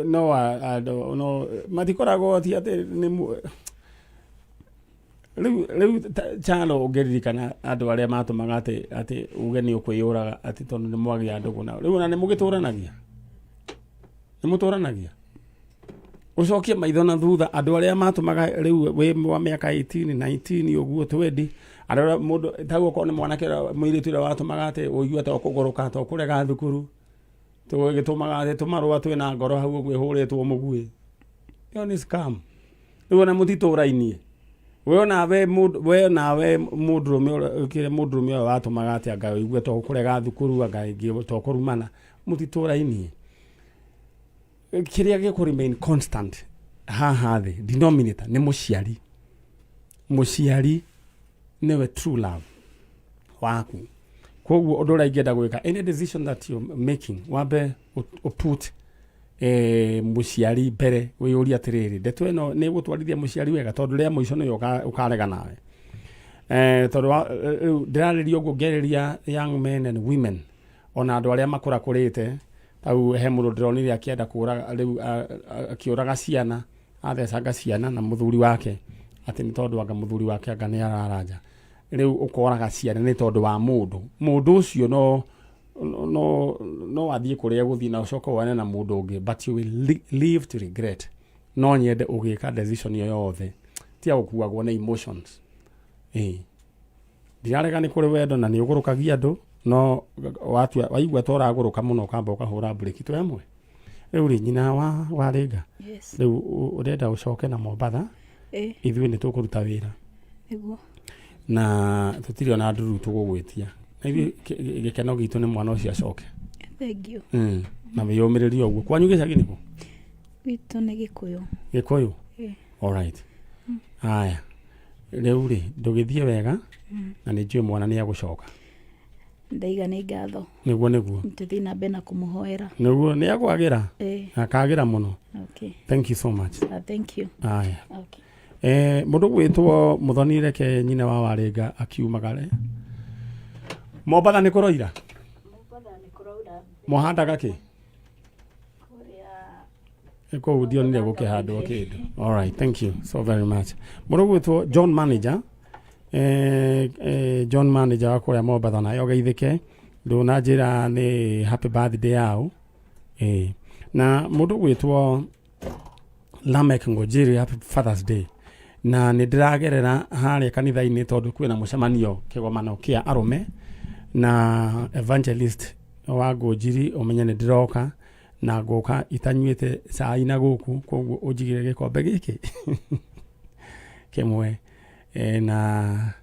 no andũ no matikoragwo ti atĩ nĩ rĩu Chalo ũngĩririkana andũ arĩa matũmaga atĩ uge nĩ ũkwĩyũraga atĩ tondũ nĩ mwagĩa ndũgũ nao. Rĩu ona nĩ mũgĩtũranagia? Nĩ mũtũranagia? Ũcokie maitho na thutha andũ arĩa matũmaga rĩu wĩ wa mĩaka 18, 19 ũguo 20, andũ arĩa mũndũ ta okorwo nĩ mwanake ũrĩa mũirĩtu ũrĩa watũmaga atĩ ũigue ta ũkũgũrũka ta ũkũrega thukuru, tũgĩtũmaga atĩ tũmarũa twĩna ngoro hau ũguo ĩhũrĩtwo mũguĩ. Ĩyo nĩ scam. Rĩu ona mũtitũrainie. We onawe mũndũ we onawe mũndũrũme ũrĩa kĩrĩa mũndũrũme ũrĩa watũmaga atĩ anga ũigue ta ũkũrega thukuru anga ĩngĩ ta ũkũrumana mũtitũrainie. Kĩrĩa gĩkũ remain constant haha thĩ denominator nĩ mũciari. Mũciari nĩwe true love waku. Koguo ũndũ ũrĩa ingĩenda gwĩka any decision that you're making wambe ũ put mũciari mbere wĩyũrie atĩrĩrĩ ndeto ĩno nĩ ĩgũtwarithia mũciari wega tondũ rĩa mũico nĩwe ũkarega nawe. Tondũ rĩu ndĩrarĩria ũguo ngĩarĩria young men and women ona andũ arĩa makũrakũrĩte tau he mũndũ ndĩronire akĩenda kũraga rĩu akĩũraga ciana athecanga ciana na mũthuri wake atĩ nĩ tondũ anga mũthuri wake anga nĩ araranja. Rĩu ũkoraga ciana nĩ tondũ wa mũndũ. Mũndũ ũcio no athiĩ kũrĩa egũthiĩ na ũcoke wone na mũndũ ũngĩ but you will live to regret. No nyende ũgĩka decision ĩyo yothe tiga gũkuagwo nĩ emotions. Ndirarega nĩ kũrĩ wendo na nĩ ũgũrũkagia andũ no watua waigua ta ũragũrũka mũno ũkamba ũkahũra mburĩki twĩ hamwe. Rĩu rĩ nyina wa Warĩnga. Yes. Rĩu ũrenda ũcoke na Mombatha. Ithuĩ nĩ tũkũruta wĩra. Nĩguo. Na tũtirĩ ona nduru tũgũgwĩtia. Na ithuĩ gĩkeno gitũ nĩ mwana ũcio acoke. Thank you. Na wĩyũmĩrĩrie ũguo. Kwanyu gĩcagi nĩkũ? Gwitũ nĩ Gĩkũyũ. Gĩkũyũ? Ĩĩ. Alright. Haya, rĩu rĩ, ndũgĩthiĩ wega na nĩ njũĩ mwana nĩ agũcoka. Ndaiga nĩ ngatho. Nĩguo nĩguo. Tũthiĩ na mbere na kũmũhoera. Nĩguo nĩ akwagĩra. Ĩĩ. Akagĩra mũno. Okay. Thank you so much. Thank you. Haya. Okay. Mũndũ gwĩtwo Mũthoni, reke nyina wa Warĩnga akiumagare. Mombatha nĩ kũroira? Mwahandaga kĩ? Kũu ndionire gũkĩhandwo kĩndũ. Alright, thank you so very much. Mũndũ gwĩtwo John Manager, John Manager wa kũrĩa Mombatha, nawe ũgeithĩke. Ndũnanjĩra nĩ happy birthday yao. Na mũndũ gwĩtwo Lamek Ngũnjiri, happy Father's Day. Na nĩ ndĩragerera harĩa kanitha-inĩ tondũ kwĩna mũcemanio, kĩgomano kĩa arũme, na evangelist wa Ngũnjiri, ũmenye nĩ ndĩroka na ngũka itanyuĩte cai na gũkũ, koguo ũnjigĩre gĩkombe gĩkĩ kĩmwe. Na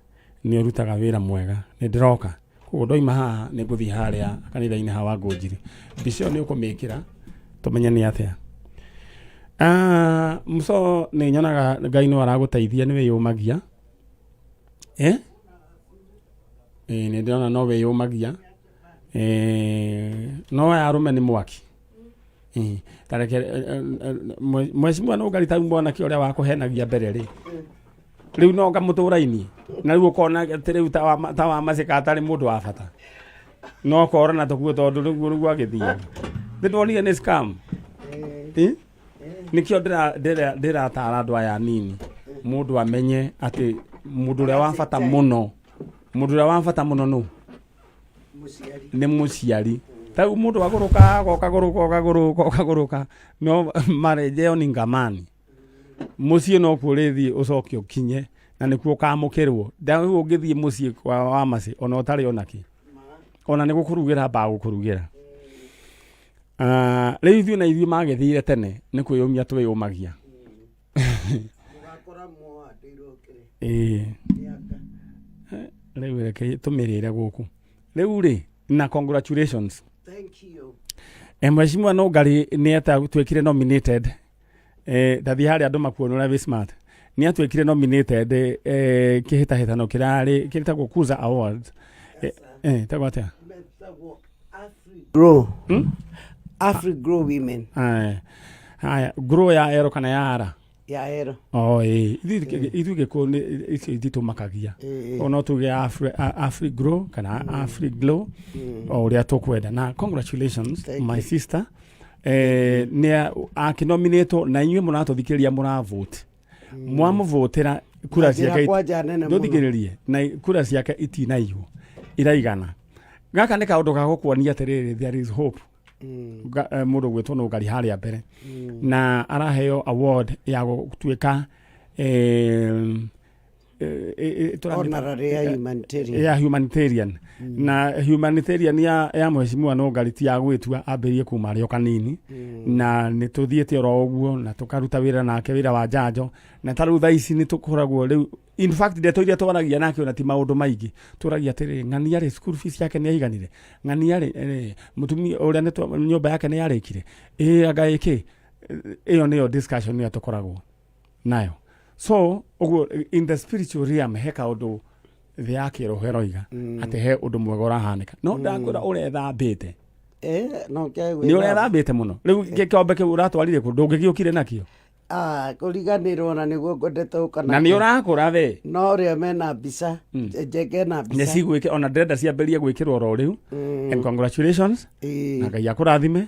nĩ ũrutaga wĩra mwega, nĩ ndĩroka. Koguo ndoima haha nĩ ngũthiĩ harĩa kanitha-inĩ ha wa Ngũnjiri. Mbica ĩyo nĩ ũkũmĩkĩra tũmenye nĩ atĩa. Mũco nĩ nyonaga Ngai no aragũteithia, nĩ wĩyũmagia. Nĩ ndĩrona no wĩyũmagia. No aya arũme nĩ mwaki. Ta reke mheshimiwa no ngari tau mwanake ũrĩa wakũhenagia mbere rĩ, rĩu no ngamũtũra-inĩ na rĩu ũkona atĩ rĩu ta wa macĩka atarĩ mũndũ wa bata, no korana tũkuo tondũ rĩu rĩu agĩthiaga nĩ ndonire nĩ scam. Nĩkĩo ndĩratara andũ aya anini, mũndũ amenye atĩ mũndũ ũrĩa wa bata mũno, mũndũ ũrĩa wa bata mũno nũ nĩ mũciari. Tarĩu mũndũ agũrũka, agoka gũrũka, ũkagũrũka, ũkagũrũka, no marejeo ni ngamani. Mũciĩ no kuo ũrĩthiĩ ũcoke ũkinye na nĩkuo ũkamũkĩrwo. Rĩu ũngĩthiĩ mũciĩ kwa wa macĩ ona ũtarĩ ona kĩ, ona nĩ gũkũrugĩra mbagũkũrugĩra. Rĩu ithuĩ na ithuĩ magĩthire tene nĩ kwĩyũmia twĩyũmagia. Ũgakora mwohandĩirwo kĩrĩ Ĩĩ. mĩaka. Rĩu reke tũmĩrĩre gũkũ rĩu rĩ, na congratulations. Thank you. Mheshimiwa Nũngari nĩ atuĩkire nominated. Ndathiĩ harĩa andũ makuona ũrĩa wĩ smart. Nĩ atuĩkire nominated kĩhĩtahĩtano kĩrarĩ kĩtagwo Kuza Awards. Ĩtagwo atĩa? Metagwo Afri Grow. Afri Grow Women. Aya. Haya, grow ya ero kana ya ara? Ya ero. Oh, ĩĩ. Ithuĩ Gĩkũyũ nĩ icio ititũmakagia. O no tuge Afri Grow kana Afri Glow, o ũrĩa tũkwenda. Na congratulations, Thank my you. sister. Nĩ akĩnominĩtwo na inyuĩ mũratũthikĩrĩria, mũravote, mwamũvotera kura Njĩra ciake kwanja nene mũno. Ndũthikĩrĩrie, na kura ciake itinaiywo, iraigana. Gaka nĩ kaũndũ ga gũkuonia atĩrĩrĩ, there is hope. Mũndũ gwĩtwo Nũngari harĩa mbere na araheo award ya gũtuĩka Honorary ya humanitarian. Ya humanitarian. Na humanitarian ya mheshimiwa Nũngari ti ya gwĩtua, ambĩrĩrie kuma arĩ o kanini, na nĩ tũthiĩte oro ũguo na tũkaruta wĩra nake, wĩra wa njanjo, na ta rĩu thaa ici nĩ tũkoragwo rĩu, in fact, ndeto iria twaragia nake ona ti maũndũ maingĩ. Tũragia atĩrĩrĩ, ng'ania rĩ, school fees yake nĩ aiganire, ng'ania rĩ, mũtumia ũrĩa nyũmba yake nĩ yarĩkire, ĩ anga ĩkĩ ĩyo nĩyo discussion ĩyo tũkoragwo nayo. So ũguo in the spiritual realm he kaũndũ thĩ ya kĩroho ĩroiga atĩ he ũndũ mwega ũrahanĩka, no ndakwĩra ũrethambĩte. No kĩa Nĩ gwĩthamba. Ũrethambĩte mũno. Rĩu gĩkombe kĩu ũratwarire kũ? Ndũngĩgĩũkire nakĩo? Ah, kũriganĩrwo na nĩguo ngwendete gũka Na nĩ ũrakũra we. No ũrĩa mena mbica njenge na Nĩ mbica. Cigwĩke ona ndĩrenda ciambĩrĩrie gwĩkĩrwo oro rĩu. And congratulations. Na Ngai akũrathime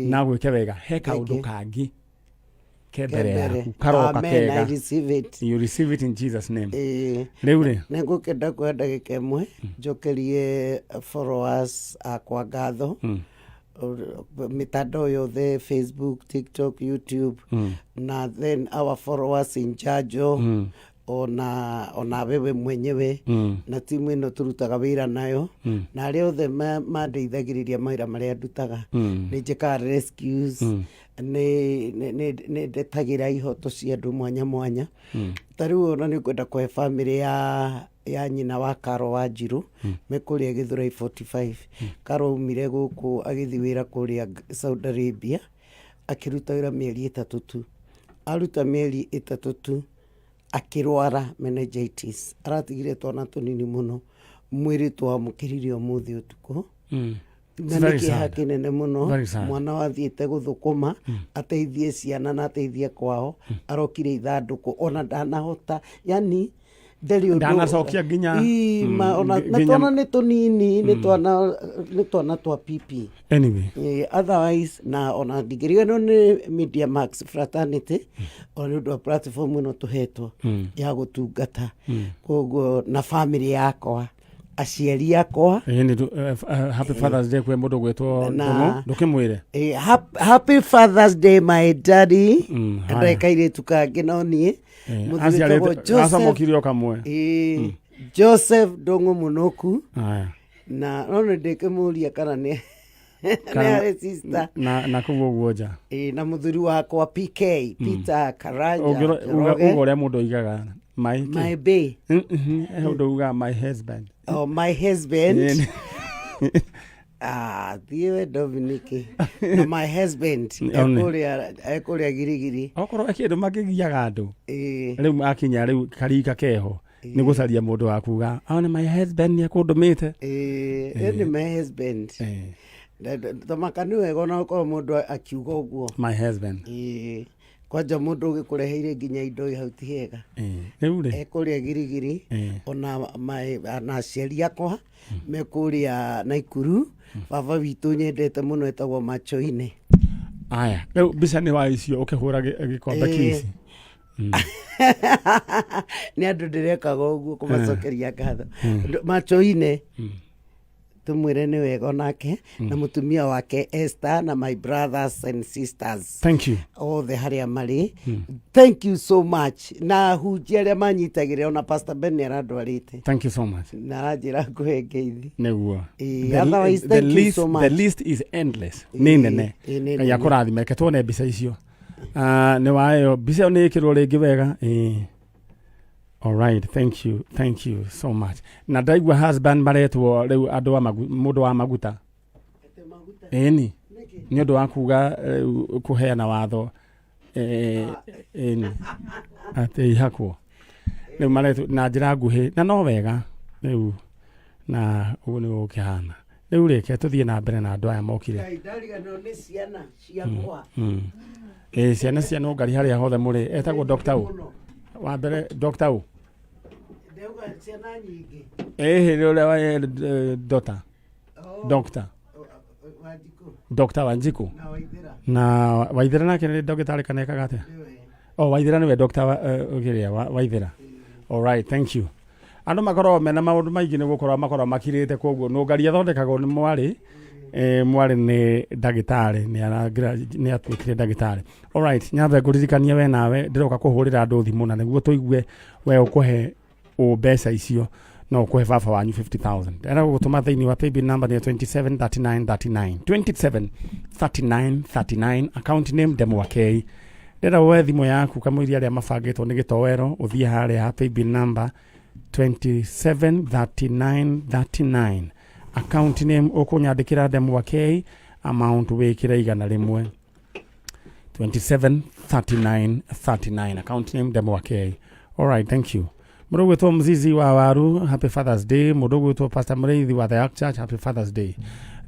na gwĩke wega. He kaũndũ you. Kangĩ ke mbere Mbere. yaku karoka. Amen, I Kega. receive it. You receive it in Jesus' name. Ĩĩ. Rĩu rĩ, Nĩ ngũkĩenda kuoya ndagĩka ĩmwe njokerie followers akwa ngatho, mitandao yothe, Facebook, TikTok, YouTube, na then our followers in Njanjo, ona wewe mwenyewe na timu ĩno tũrutaga wĩra nayo, na arĩa othe mandeithagĩrĩria mawĩra marĩa ndutaga. Nĩ njĩkaga rescues. Nĩ nĩ- nĩ ndetagĩra ihoto cia andũ mwanya mwanya. Ta rĩu ona nĩ ngwenda kũhe bamĩrĩ ya ya nyina wa Karo wa Njirũ me kũrĩa Gĩthũrai 45. Karo aumire gũkũ agĩthiĩ wĩra kũrĩa Saudi Arabia, akĩruta wĩra mĩeri 3 tu. Aruta mĩeri 3 tu akĩrwara meningitis. Aratigire twana tũnini mũno. Mwĩrĩ twamũkĩrire ũmũthĩ ũtukũ. Na nĩ Very kĩeha sad. kĩnene mũno. Very sad. Mwana wathiĩte gũthũkũma ateithie ciana na ateithie kwao, arokire ithandũkũ ona ndanahota, yani ndarĩ ũndũ Ndanacokia nginya Ii, ma, ona, na twana nĩ tũnini, nĩ twana, nĩ twana twa PP. Anyway. Otherwise na ona ndingĩriganĩrwo nĩ Media Max Fraternity ona nĩ ũndũ wa platform ĩno tũhetwo ya gũtungata. Koguo na family yakwa, aciari akwa. Ĩĩ, nĩ happy Father's Day kwĩ mũndũ gwĩtwo Na- Ndũng'ũ, ndũkĩmwĩre. Happy Father's Day, my daddy. Haya. Ndĩ kairĩtu kangĩ no niĩ. Mũthuri wĩtagwo Aciarĩte Joseph. acamũkire o kamwe. Joseph Ndũng'ũ Mũnũku. Haya. Na no nĩ ndĩkĩmũria kana nĩ Kana- nĩ arĩ sister. Na kũu ũguo nja. Na mũthuri wakwa PK, Peter Karanja Uga Njoroge. uga ũrĩa mũndũ oigaga my My bae. He ũndũ ugaga my husband. Oh, my husband. Ah, thiĩ we Dominic. Na my husband One. ekũrĩa Girigiri. Okorwo he kĩndũ makĩgiaga andũ. Rĩu Rĩu akinya rĩu karika keho nĩ gũcaria mũndũ wa kuga one my husband nĩ ekũndũmĩte. Ĩĩ nĩ my husband. Tamaka nĩ wega ona gũkorwo mũndũ akiuga ũguo. My husband. Kwanja mũndũ ũgĩkũreheire nginya indo hau ti hega. Rĩu rĩ. Ekũrĩa Girigiri ona na aciari akwa me kũrĩa Naikuru. Baba witũ nyendete mũno etagwo Machoine. Aya, rĩu mbica nĩ wa icio ũkĩhũra gĩkombe kici. Nĩ andũ ndĩrekaga ũguo kũmacokeria ngatho. Machoine tumwĩre nĩ wega onake na mũtumia wake Esther na my brothers and sisters. Thank you. Othe harĩa marĩ. Thank you so much. Na hunjia arĩa manyitagĩrĩra ona Pastor Ben nĩ arandwarĩte. Thank you so much. Na aranjĩra ngũhe ngeithi. Nĩguo. Otherwise, thank you so much. The list is endless. Nĩ nene. Nĩ Ngai nene. akũrathime. Reke tuone mbica icio. Nĩ wayo mbica ĩyo nĩ ĩkĩrwo rĩngĩ wega. All right, thank you, thank you so much. Na ndaigua husband maretwo rĩu andũ a mũndũ wa maguta. Ĩni. Nĩ ũndũ wa kuga rĩu kũheana watho. Ĩni. Atĩ ihakwo. Rĩu maretwo na njĩra nguhĩ na no wega rĩu na ũguo nĩguo gũkĩhana. Rĩu reke tũthiĩ na mbere na andũ aya mokire. Ngai, ndariganĩrwo nĩ ciana ciakwa. Ciana cia nũngari harĩa hothe mũrĩ. Etagwo Dr. U. Wa mbere Dr. U. Ndauga ciana nyingĩ. Hĩndĩ ũrĩa wa Dr. Dr. Wanjikũ. Dr. Wanjikũ. Na Waithera. Na Waithera nake nĩ ndagĩtarĩ kana ekaga atĩa? Nĩwe. Oh, Waithera nĩwe Dr. Kĩrĩa, Waithera. All right, thank you. Andũ makoragwo mena maũndũ maingĩ nĩ gũkorwo makoragwo makirĩte koguo nũngari athondekagwo nĩ mwarĩ. Mwarĩ nĩ ndagĩtarĩ, nĩ atuĩkire ndagĩtarĩ. All right, nyambe ngũririkanie we nawe ndĩroka kũhũrĩra andũ thimũ na nĩguo tũigue we ũkũhe ũ mbeca icio no ũkũhe baba wanyu 50,000. Ndĩrenda gũgũtũma thĩinĩ wa paybill number nĩ 273939. 273939, account name Ndemwa K. Ndĩrenda woe thimũ yaku kamũiria arĩa mabangĩtwo nĩ gĩtoero ũthiĩ harĩa ha paybill number 273939. Account name ũkũnyandĩkĩra Ndemwa K, amount wĩkĩre 100. 273939, account name Ndemwa K. All right, thank you. Mũndũ ũgwĩtwo Mzizi wa Waru, happy Father's Day. Mũndũ ũgwĩtwo Pastor Mũrĩithi wa The Ark Church, happy Father's Day.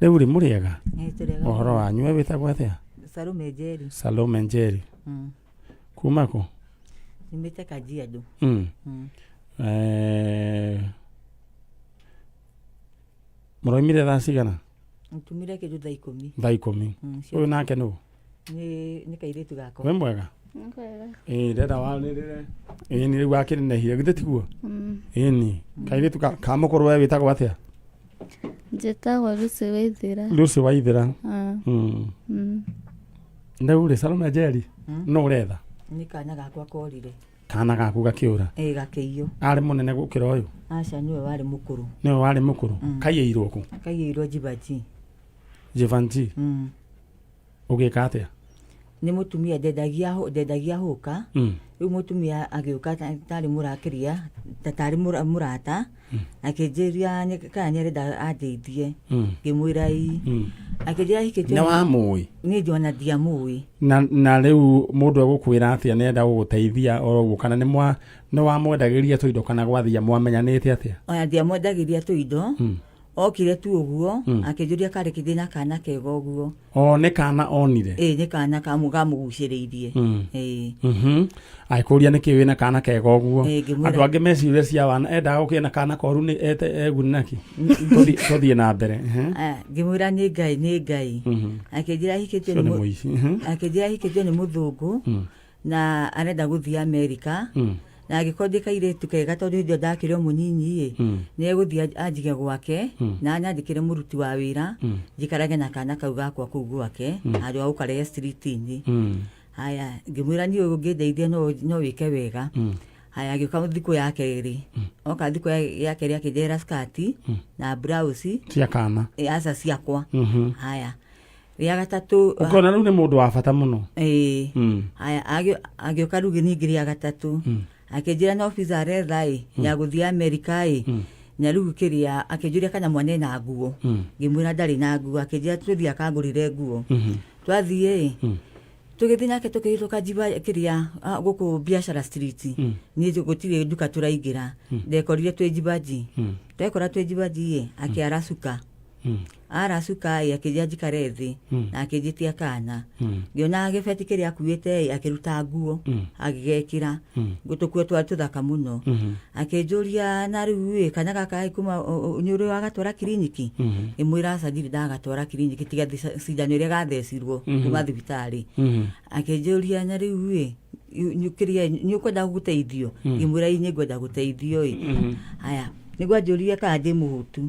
Rĩu rĩ mũrĩega? Ĩ, tũrĩega. Ũhoro wanyu, we wĩtagwo atĩa? Salome Njeri. Salome Njeri. Kuma kũ? Nyumĩte Kajiado. Mũroimire thaa cigana? Ntumire kĩndũ thaa 10. Thaa 10. Ũyũ nake nũ? Nĩ kairĩtu gakwa. Wĩ mwega? Nĩ mwega. Ndĩrenda wanĩrĩre. Nĩ rĩu akĩnenehire, githĩ tiguo? Ĩni. Kairĩtu ka mũkũrũ we wĩtagwo atĩa? Njĩtagwo Lucy Waithera. Lucy Waithera. Rĩu rĩ, Salome Njeri, no ũretha? Nĩ kana gakwa korire. Kana gaku gakĩũra? Ĩ, gakĩiywo. Arĩ mũnene gũkĩra ũyũ? Aca, nĩwe warĩ mũkũrũ. Nĩwe warĩ mũkũrũ? Kaiyĩirwo kũ? Kaiyĩirwo Jivanjee. Jivanjee? Ũgĩka atĩa? Nĩ mũtumia ndendagia ndendagia hũka. Rĩu mũtumia agĩũka tarĩ mũrakĩria tarĩ mũrata, akĩnjĩria kana nĩ arenda andeithie. Ngĩmwĩra ii. Akĩnjĩra hikĩtio. Nĩ wamũĩ? Niĩ ona ndiamũĩ. Na rĩu mũndũ egũkwĩra atĩa nĩ enda gũgũteithia oro ũguo, kana nĩ mwa nĩ wamwendagĩria tũindo, kana gwathia mwamenyanĩte atĩa? Ona ndiamwendagĩria tũindo. Okire tu ũguo, akĩnjũria karĩ kĩndĩ na kana kega ũguo. O nĩ kana onire? Ĩĩ, nĩ kana kamũgucĩrĩirie. Ĩĩ. Agĩkũria nĩkĩ wĩna kana kega ũguo? Ĩĩ, ngĩmwĩra- Andũ angĩ meciria cia wana endaga gũkĩe na kana koru nĩ ete eguni naki. Tũthiĩ na mbere. Ah, ngĩmwĩra nĩ Ngai, nĩ Ngai. Akĩnjĩra hikĩtio Ũcio nĩ nĩ mũici. Akĩnjĩra hikĩtio nĩ mũthũngũ na arenda gũthiĩ Amerika, na angĩkorwo ndĩ kairĩtu kega, tondũ hĩndĩ ĩyo ndakĩrĩ o mũnyinyi ĩ, nĩ egũthiĩ anjige gwake na anyandĩkĩre mũruti wa wĩra, njikarage na kana kau gakwa kũu gwake handũ ha gũkarehe street-inĩ. Haya, ngĩmwĩra niĩ ũngĩndeithia no wĩke wega. Haya, agĩũka thikũ ya kerĩ. Oka thikũ ya kerĩ akĩndehera skati na blouse. Cia kana? Aca, ciakwa. Haya, rĩa gatatũ. Ũkona rĩu nĩ mũndũ wa bata mũno. Ĩĩ. Haya, agĩũka rĩu ningĩ rĩa gatatũ, akĩnjĩra no visa aretha ĩ ya gũthiĩ Amerika ĩ, na rĩu kĩrĩa akĩnjũria kana mwana ena nguo. Ngĩmwĩra ndarĩ na nguo. Akĩnjĩra tũthiĩ akangũrĩre nguo. Twathiĩ ĩ, tũgĩthiĩ nake, tũkĩhĩtũka njiba kĩrĩa gũkũ Biashara Street. Niĩ gũtirĩ nduka tũraingĩra, ndekorire twĩ Jibaji. Twekora twĩ Jibaji ĩ, akĩara cuka. Ara cuka ĩ, akĩnjĩra njikare thĩ na akĩnjĩtia kana. Ngĩona gĩbeti kĩrĩa akuĩte ĩ, akĩruta nguo agĩgekĩra, tũkuo twarĩ tũthaka mũno. Akĩnjũria na rĩu ĩ, kana gaka ĩ, kuma nĩ ũrĩ wagatwara kiriniki? Ngĩmwĩra aca, ndirĩ ndagatwara kiriniki tiga cindano ĩrĩa gathecirwo kuma thibitarĩ. Akĩnjũria na rĩu ĩ, kĩrĩa nĩ ũkwenda gũteithio? Ngĩmwĩra ĩ, nĩ ngwenda gũteithio ĩ. Haya, nĩguo anjũririe kana ndĩ mũhũtu.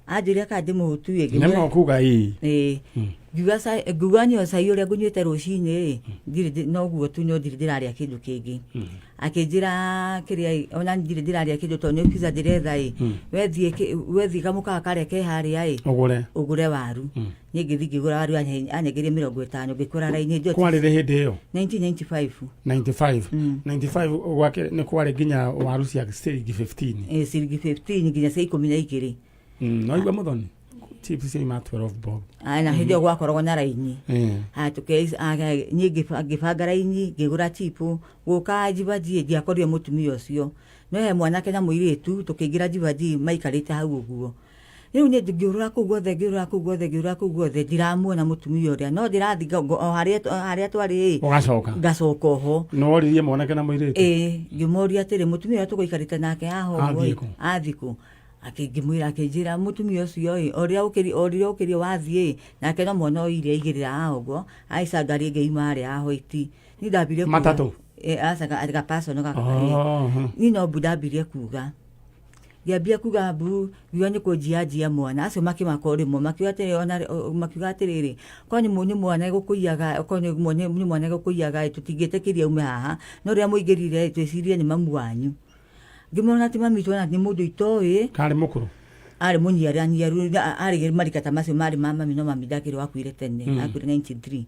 Anjũria kana ndĩ mũhũtu ĩ, Nĩ ngĩmwĩra ma kuga ĩ. Ĩĩ. Ngiuga ngiuga nyua cai ũrĩa ngũnyuĩte rũcinĩ ĩ, ndirĩ noguo tu, no ndirĩ ndĩrarĩa kĩndũ kĩngĩ. Akĩnjĩra kĩrĩa ĩ, ona ndirĩ ndĩrarĩa kĩndũ tondũ nĩ pizza ndĩretha ĩ, wethiĩ kamũkawa karĩa ke harĩa ĩ, Ũgũre. Ũgũre waru. Niĩ ngĩthiĩ ngĩgũra waru, anengerie 50, ngĩkora raini hĩndĩ ĩyo. Kwarĩ rĩ hĩndĩ ĩyo? 1995. 95? 95 gwake nĩ kwarĩ nginya waru cia ciringi 15? Ĩ, ciringi 15 nginya cia 12. No igua mũthoni chips ciaima 12 bob. Aya, na hĩndĩ ĩyo gwakoragwo na raini. Haya, niĩ ngĩbanga raini, ngĩgũra chipu. Gũka Jibaji ndiakorire mũtumia ũcio, no he mwanake na mũirĩtu tũkĩingĩra Jibaji maikarĩte hau ũguo. Rĩu niĩ ngĩũrũra kũu guothe, ngĩũrũra kũu guothe, ngĩũrũra kũu guothe, ndiramuona mũtumia ũrĩa, no ndĩrathiĩ o harĩa twarĩ ĩ, Ũgacoka. Ngacoka oho. Nĩ woririe mwanake na mũirĩtu? Ĩĩ, ngĩmoria atĩrĩ, mũtumia ũrĩa tũgũikarĩte nake haha ũguo Athiĩ ĩ, kũ? athiĩ kũ? Ngĩmwĩra, akĩnjĩra mũtumia ũcio ĩ, o rĩrĩa ũkĩrire, o rĩrĩa ũkĩrire wathiĩ ĩ, nake no mwana oire aigĩrĩra haha ũguo, ahaica ngari ĩngĩ yuma harĩa ya white. Niĩ ndambire kuga. Matatũ? Ĩ, aca, ga personal gaka, ĩ. Oh, Niĩ no mbu ndambirie kuga. Ngĩambia kuga mbu, ngiuga nĩ kũnjianjia mwana. Acio makĩmaka o rĩmwe, makiuga atĩrĩ, ona makiuga atĩrĩrĩ, korwo nĩ mwana egũkũiyaga, okorwo nĩ mwana egũkũiyaga ĩ, tũtingĩtĩkĩria aume haha, no rĩrĩa mũingĩrire ĩ, twĩcirie nĩ mamu wanyu. Ngĩmwĩra ti mami witũ ona nĩ mũndũ itoĩ. Karĩ mũkũrũ? Arĩ mũnyiaranyiaru, arĩ marika ta macio marĩ ma mami, no mami ndakĩrĩ wakuire tene, akuire 93.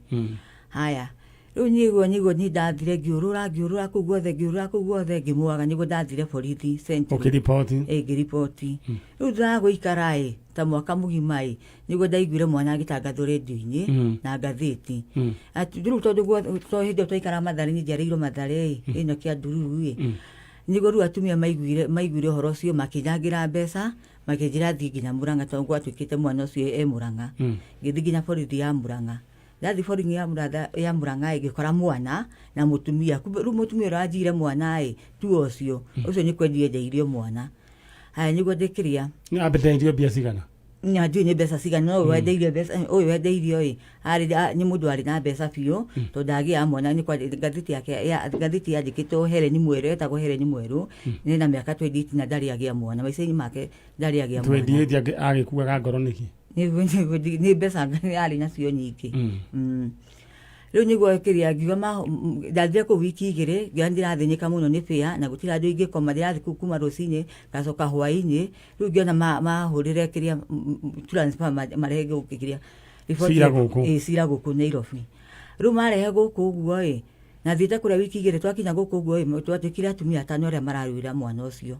Haya, rĩu nĩguo niĩ ndathire ngĩũrũra, ngĩũrũra kũu guothe, ngĩũrũra kũu guothe ngĩmwaga, nĩguo ndathire borithi Central. Ũkĩriboti? Ĩ, ngĩriboti. Rĩu thutha wa gũikara ĩ ta mwaka mũgima ĩ, nĩguo ndaiguire mwana agĩtangathwo rendio-inĩ na ngathĩti. Atĩ rĩu tondũ tondũ hĩndĩ ĩyo twaikaraga Mathare, niĩ njiarĩirwo Mathare ĩ, ĩno Kĩandururu ĩ, nĩguo rĩu atumia maiguire ũhoro ũcio, makĩnjangĩra mbeca, makĩnjĩra thiĩ nginya Mũrang'a, tondũ gwatuĩkĩte mwana ũcio e Mũrang'a. Ngĩthiĩ nginya borithi ya Mũrang'a. Ndathiĩ borithi ya Mũrang'a ĩ, ngĩkora mwana na mũtumia. Kumbe rĩu mũtumia ũrĩa wanjigire mwana ĩ, tu ũcio ũcio nĩ kwendia endeirio mwana. Haya, nĩguo ndĩkĩrĩa. Ambĩte irio mbia cigana? Na ndiũĩ nĩ mbeca cigana, no ũyũ wendeirio mbeca, ũyũ wendeirio ĩ, arĩ nĩ mũndũ warĩ na mbeca biũ, tondũ ndagĩaga mwana. Nĩ ngathĩti yake ya ngathĩti yandĩkĩtwo Helen Mwerũ, etagwo Helen Mwerũ, ena mĩaka 28 na ndarĩ agĩa mwana maica-inĩ make, ndarĩ agĩa mwana. 28 agĩkuaga ngoro nĩkĩ? Nĩ mbeca arĩ nacio nyingĩ. Rĩu nĩguo kĩrĩa ngiuga ndathire kũu wiki 2, ngiuga ndĩrathĩnĩka mũno nĩ bĩa na gũtirĩ handũ ingĩkoma, ndĩrathiĩ kũu kuma rũcinĩ ngacoka hwaĩ-inĩ. Rĩu ngĩona mahũrĩre kĩrĩa transfer marehe gũkũ kĩrĩa riboti Cira gũkũ. Ĩ, cira gũkũ Nairobi. Rĩu marehe gũkũ ũguo ĩ, na thiĩte kũrĩa wiki igĩrĩ twakinya gũkũ ũguo ĩ, twatuĩkire atumia atano arĩa mararũĩra mwana ũcio.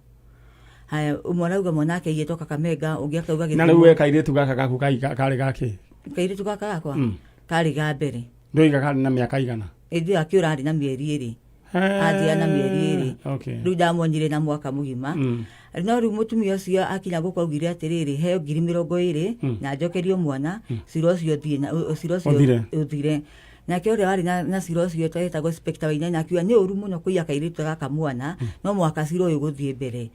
Haya, ũmwe arauga mwana ake aiyĩtwo Kakamega, ũngĩ akauga Na rĩu we kairĩtu gaka gaku karĩ gakĩ? Kairĩtu gaka gakwa karĩ ga mbere. Ndũiga karĩ na mĩaka igana? Ĩndĩ akĩũra arĩ na mĩeri ĩrĩ. Athiaga na mĩeri ĩrĩ. Rĩu ndamuonire na mwaka mũgima. No rĩu mũtumia ũcio akinya gũkũ augire atĩrĩrĩ, heo 20,000 na njokerio mwana, cira ũcio ũthiĩ na, cira ũcio Ũthire. ũthire. Nake ũrĩa warĩ na cira ũcio etagwo Inspector Wainaina akiuga nĩ ũru mũno kũiya kairĩtu gaka mwana, no mũhaka cira ũyũ ũgũthiĩ mbere.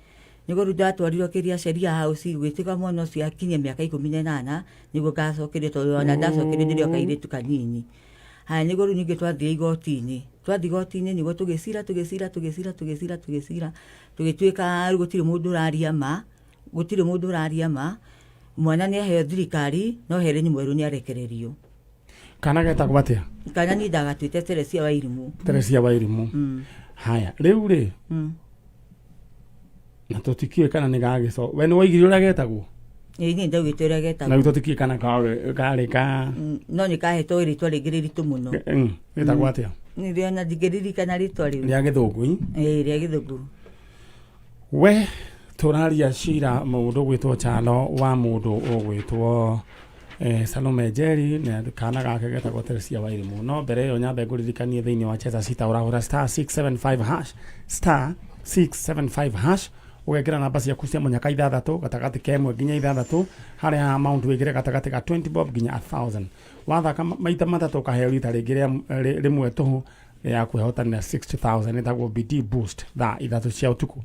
Nĩguo rĩu ndatwarirwo kĩrĩa Sheria House gwĩtĩka mwana ũcio akinyie mĩaka 18 nĩguo ngacokerio, tondũ ona ndacokerio ndĩrĩ o kairĩtu kanini. Haya nĩguo rĩu ningĩ twathiĩ igoti-inĩ. Twathiĩ igoti-inĩ nĩguo tũgĩcira tũgĩcira tũgĩcira tũgĩcira tũgĩcira tũgĩtuĩka rĩu gũtirĩ mũndũ ũraria ma, gũtirĩ mũndũ ũraria ma, mwana nĩ aheo thirikari no Helen Mwerũ nĩ arekererio. Kana getagwo atĩa? Kana niĩ ndagatuĩte Teresia Wairimu. Teresia Wairimu. Haya, rĩu rĩ, na tũtikĩũĩ kana nĩ gagĩco we nĩ woigire ũrĩa getagwo? Ĩĩ niĩ ndaugĩte ũrĩa getagwo. Na rĩu tũtikĩũĩ kana karĩ ka No nĩ kahetwo rĩtwa rĩngĩ rĩritũ mũno. Gĩtagwo atĩa? Nĩrĩo na ndingĩririkana rĩtwa rĩu. Rĩa gĩthũngũ i? Ĩĩ rĩa gĩthũngũ. We tũraria cira mũndũ ũgwĩtwo Chalo wa mũndũ ũgwĩtwo Salome Njeri na kana gake getagwo Teresia Wairimu. No mbere ĩyo nyambe ngũririkanie thĩinĩ wa Cheza Sita ũrahũra star 675 hash, star 675 hash ũgekĩra namba ciaku cia mũnyaka ithathatũ gatagatĩ ka ĩmwe nginya ithathatũ harĩa amount wĩkĩre gatagatĩ ka 20 bob nginya 1000. Wathaka maita matatũ ũkaheo rita rĩngĩ rĩmwe tũhũ rĩa kwĩhotanĩra 60,000 ĩtagwo BD boost thaa ithatũ cia ũtukũ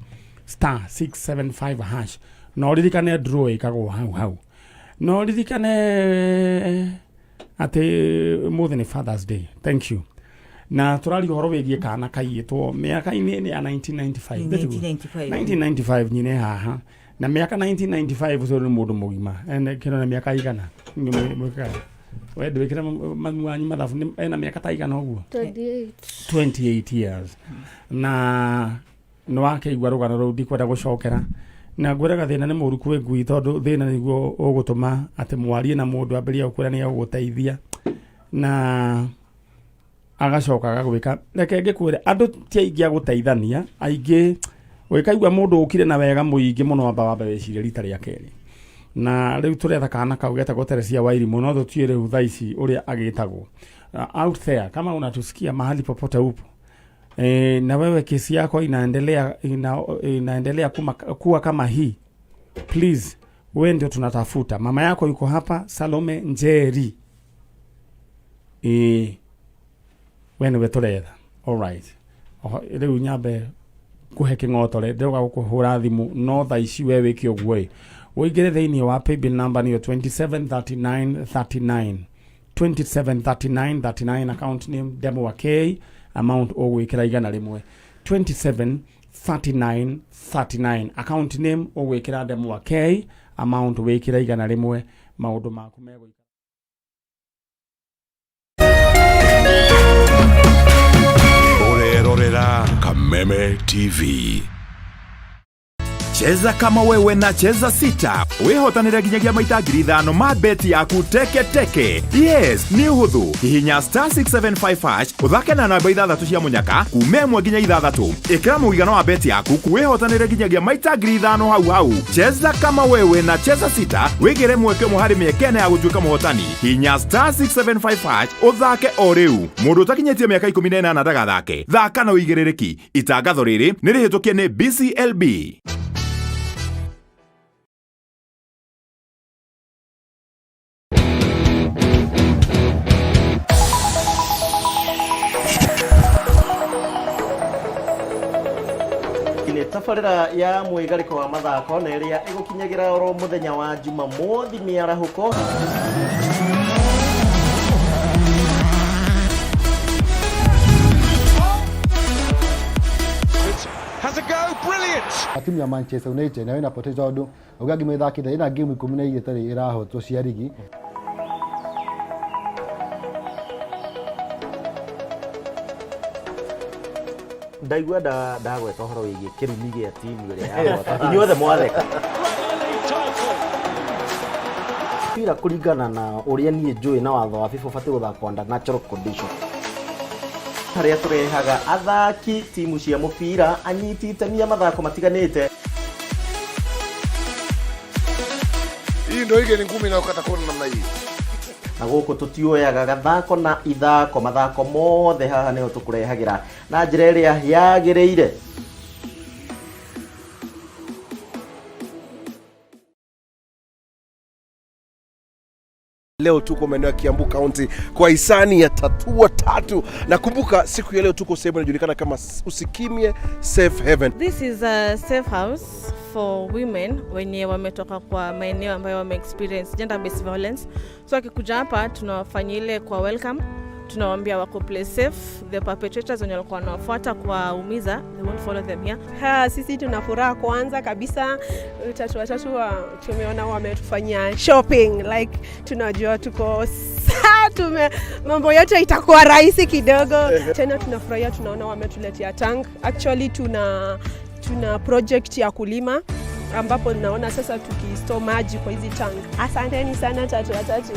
star 675 hash. Na ũririkane draw ĩkagwo hau hau. Na ũririkane atĩ ũmũthĩ nĩ Father's Day. Thank you. Na tũraria ũhoro wĩgiĩ kana kaiyĩtwo mĩaka-inĩ ya 1995. 1995. 1995 nyine haha. Na mĩaka 1995 ũcio nĩ mũndũ mũgima. Ene kĩro na mĩaka igana. Mwĩkaga. We ndwĩkĩre mami wanyu mathabu ena mĩaka ta igana ũguo? 28. 28 years. Na nĩ wakĩigua rũgano rũu ndikwenda gũcokera. Na ngwĩraga thĩna nĩ mũũru kwĩ ngui tondũ thĩna nĩguo ũgũtũma atĩ mwarie na mũndũ ambĩrĩrie gũkwĩra nĩ egũgũteithia. Na agacoka agagwĩka. Reke ngĩkwĩre andũ ti aingĩ a gũteithania, aingĩ ũgĩkaigua mũndũ ũkire na wega mũingĩ mũno amba wambe wĩcirie rita rĩa kerĩ. Na rĩu tũretha kana kau getagwo Teresia Wairimu no tũtiũĩ rĩu thaa ici ũrĩa agĩtagwo. Out there kama unatusikia mahali popote upo. Na wewe kesi yako inaendelea kuwa kama hii. Please, wewe ndio tunatafuta. Mama yako yuko hapa, Salome Njeri. We niwe tũretha. All right. Oho, rĩu nyambe kũhe kĩng'otore, ndĩroka gũkũhũra thimũ, no thaa ici we wĩke ũguo ĩ. Ũingĩre thĩinĩ wa paybill number nĩyo 273939. 273939 account name Demo wa K, amount ũgwĩkĩra igana rĩmwe. 273939 account name ũgwĩkĩra Demo wa K, amount wĩkĩra igana rĩmwe, maũndũ maku megũikara. Ũrerorera Kameme TV. Cheza kama wewe na Cheza Sita. Wĩhotanĩre nginyagia maita ngiri ithano ma beti yaku teke teke. Yes, nĩ ũhũthũ. Hihinya star 675 hash, ũthake na namba ithathatũ cia mũnyaka kuma ĩmwe nginya ithathatũ. Ĩkĩra mũigana wa beti yaku, wĩhotanĩre nginyagia maita ngiri ithano hau hau. Cheza kama wewe na Cheza Sita, wĩgĩre mweke ũmwe harĩ mĩeke ĩna ya gũtuĩka mũhotani. Hihinya star 675 hash, ũthake o rĩu. Mũndũ ũtakinyĩtie mĩaka ikũmi na ĩnana ndagathake. Thaka na ũigĩrĩrĩki. Itangatho rĩrĩ nĩ rĩhĩtũkie nĩ BCLB. Nĩ tabarĩra ya mwĩgarĩko wa mathako na ĩrĩa ĩgũkinyagĩra oro mũthenya wa Jumamothi mĩarahũko. Has a go, brilliant! Timu ya Manchester United nayo inapoteza tondũ uga ngima ĩthakĩte ĩna game ikũmi na igĩrĩ ĩtarĩ ĩrahotwo cia rigi. Ndaigua ndagweta ũhoro wĩgiĩ kĩrumi gĩa timu ĩrĩa yahota. Inyuothe mwatheka. Mpira kũringana na ũrĩa niĩ njũĩ na watho wa FIFA ũbatiĩ gũthakwo under natural condition. Harĩa tũrehaga athaki timu cia mũbira, anyiti itemi a mathako matiganĩte. Hii ndio ile ni ngumi inayokata kona namna hii. Na gũkũ tũtioyaga gathako na ithako, mathako mothe haha nĩho tũkũrehagĩra na njĩra ĩrĩa yagĩrĩire. Leo tuko maeneo ya Kiambu County kwa hisani ya Tatua Tatu, na kumbuka siku ya leo tuko sehemu inajulikana kama Usikimye Safe Haven. This is a safe house for women wenye wametoka kwa maeneo ambayo wame experience gender based violence. So akikuja hapa tunawafanyia ile kwa welcome, tunawaambia wako place safe, the perpetrators wenye walikuwa wanawafuata kuwaumiza, they won't follow them here. Ha, sisi tuna furaha kwanza kabisa, Tatua Tatu tumeona wametufanyia shopping, like tunajua tuko saa tume mambo yote itakuwa rahisi kidogo. Tena tunafurahia, tunaona wametuletea tank. Actually tuna project ya kulima ambapo naona sasa tukistore maji kwa hizi tank. Asanteni sana Tatua Tatu.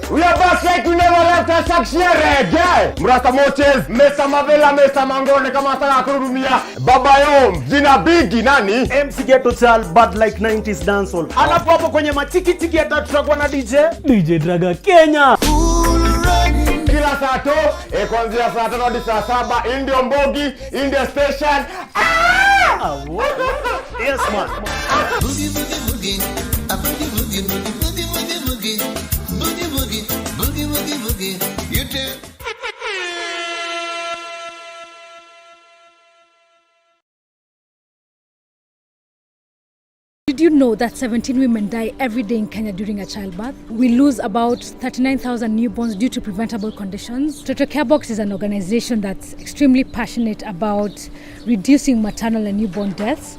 We are back like we never left us reggae. Mrasta Moches, Mesa Mavela, Mesa Mangone kama sana kururumia. Baba Yom, jina bigi nani? MC Ghetto Child, bad like 90s dancehall. Alafu hapo kwenye matikitiki ya tatu tutakuwa na DJ DJ Draga Kenya. Kila saa to, kuanzia saa 5 hadi saa 7, Indio Mbogi, India Station. Ah! Yes man. Boogie boogie boogie, a boogie boogie boogie boogie boogie boogie, boogie boogie boogie boogie boogie. You too. Did you know that 17 women die every day in Kenya during a childbirth? We lose about 39,000 newborns due to preventable conditions. Toto Carebox is an organization that's extremely passionate about reducing maternal and newborn deaths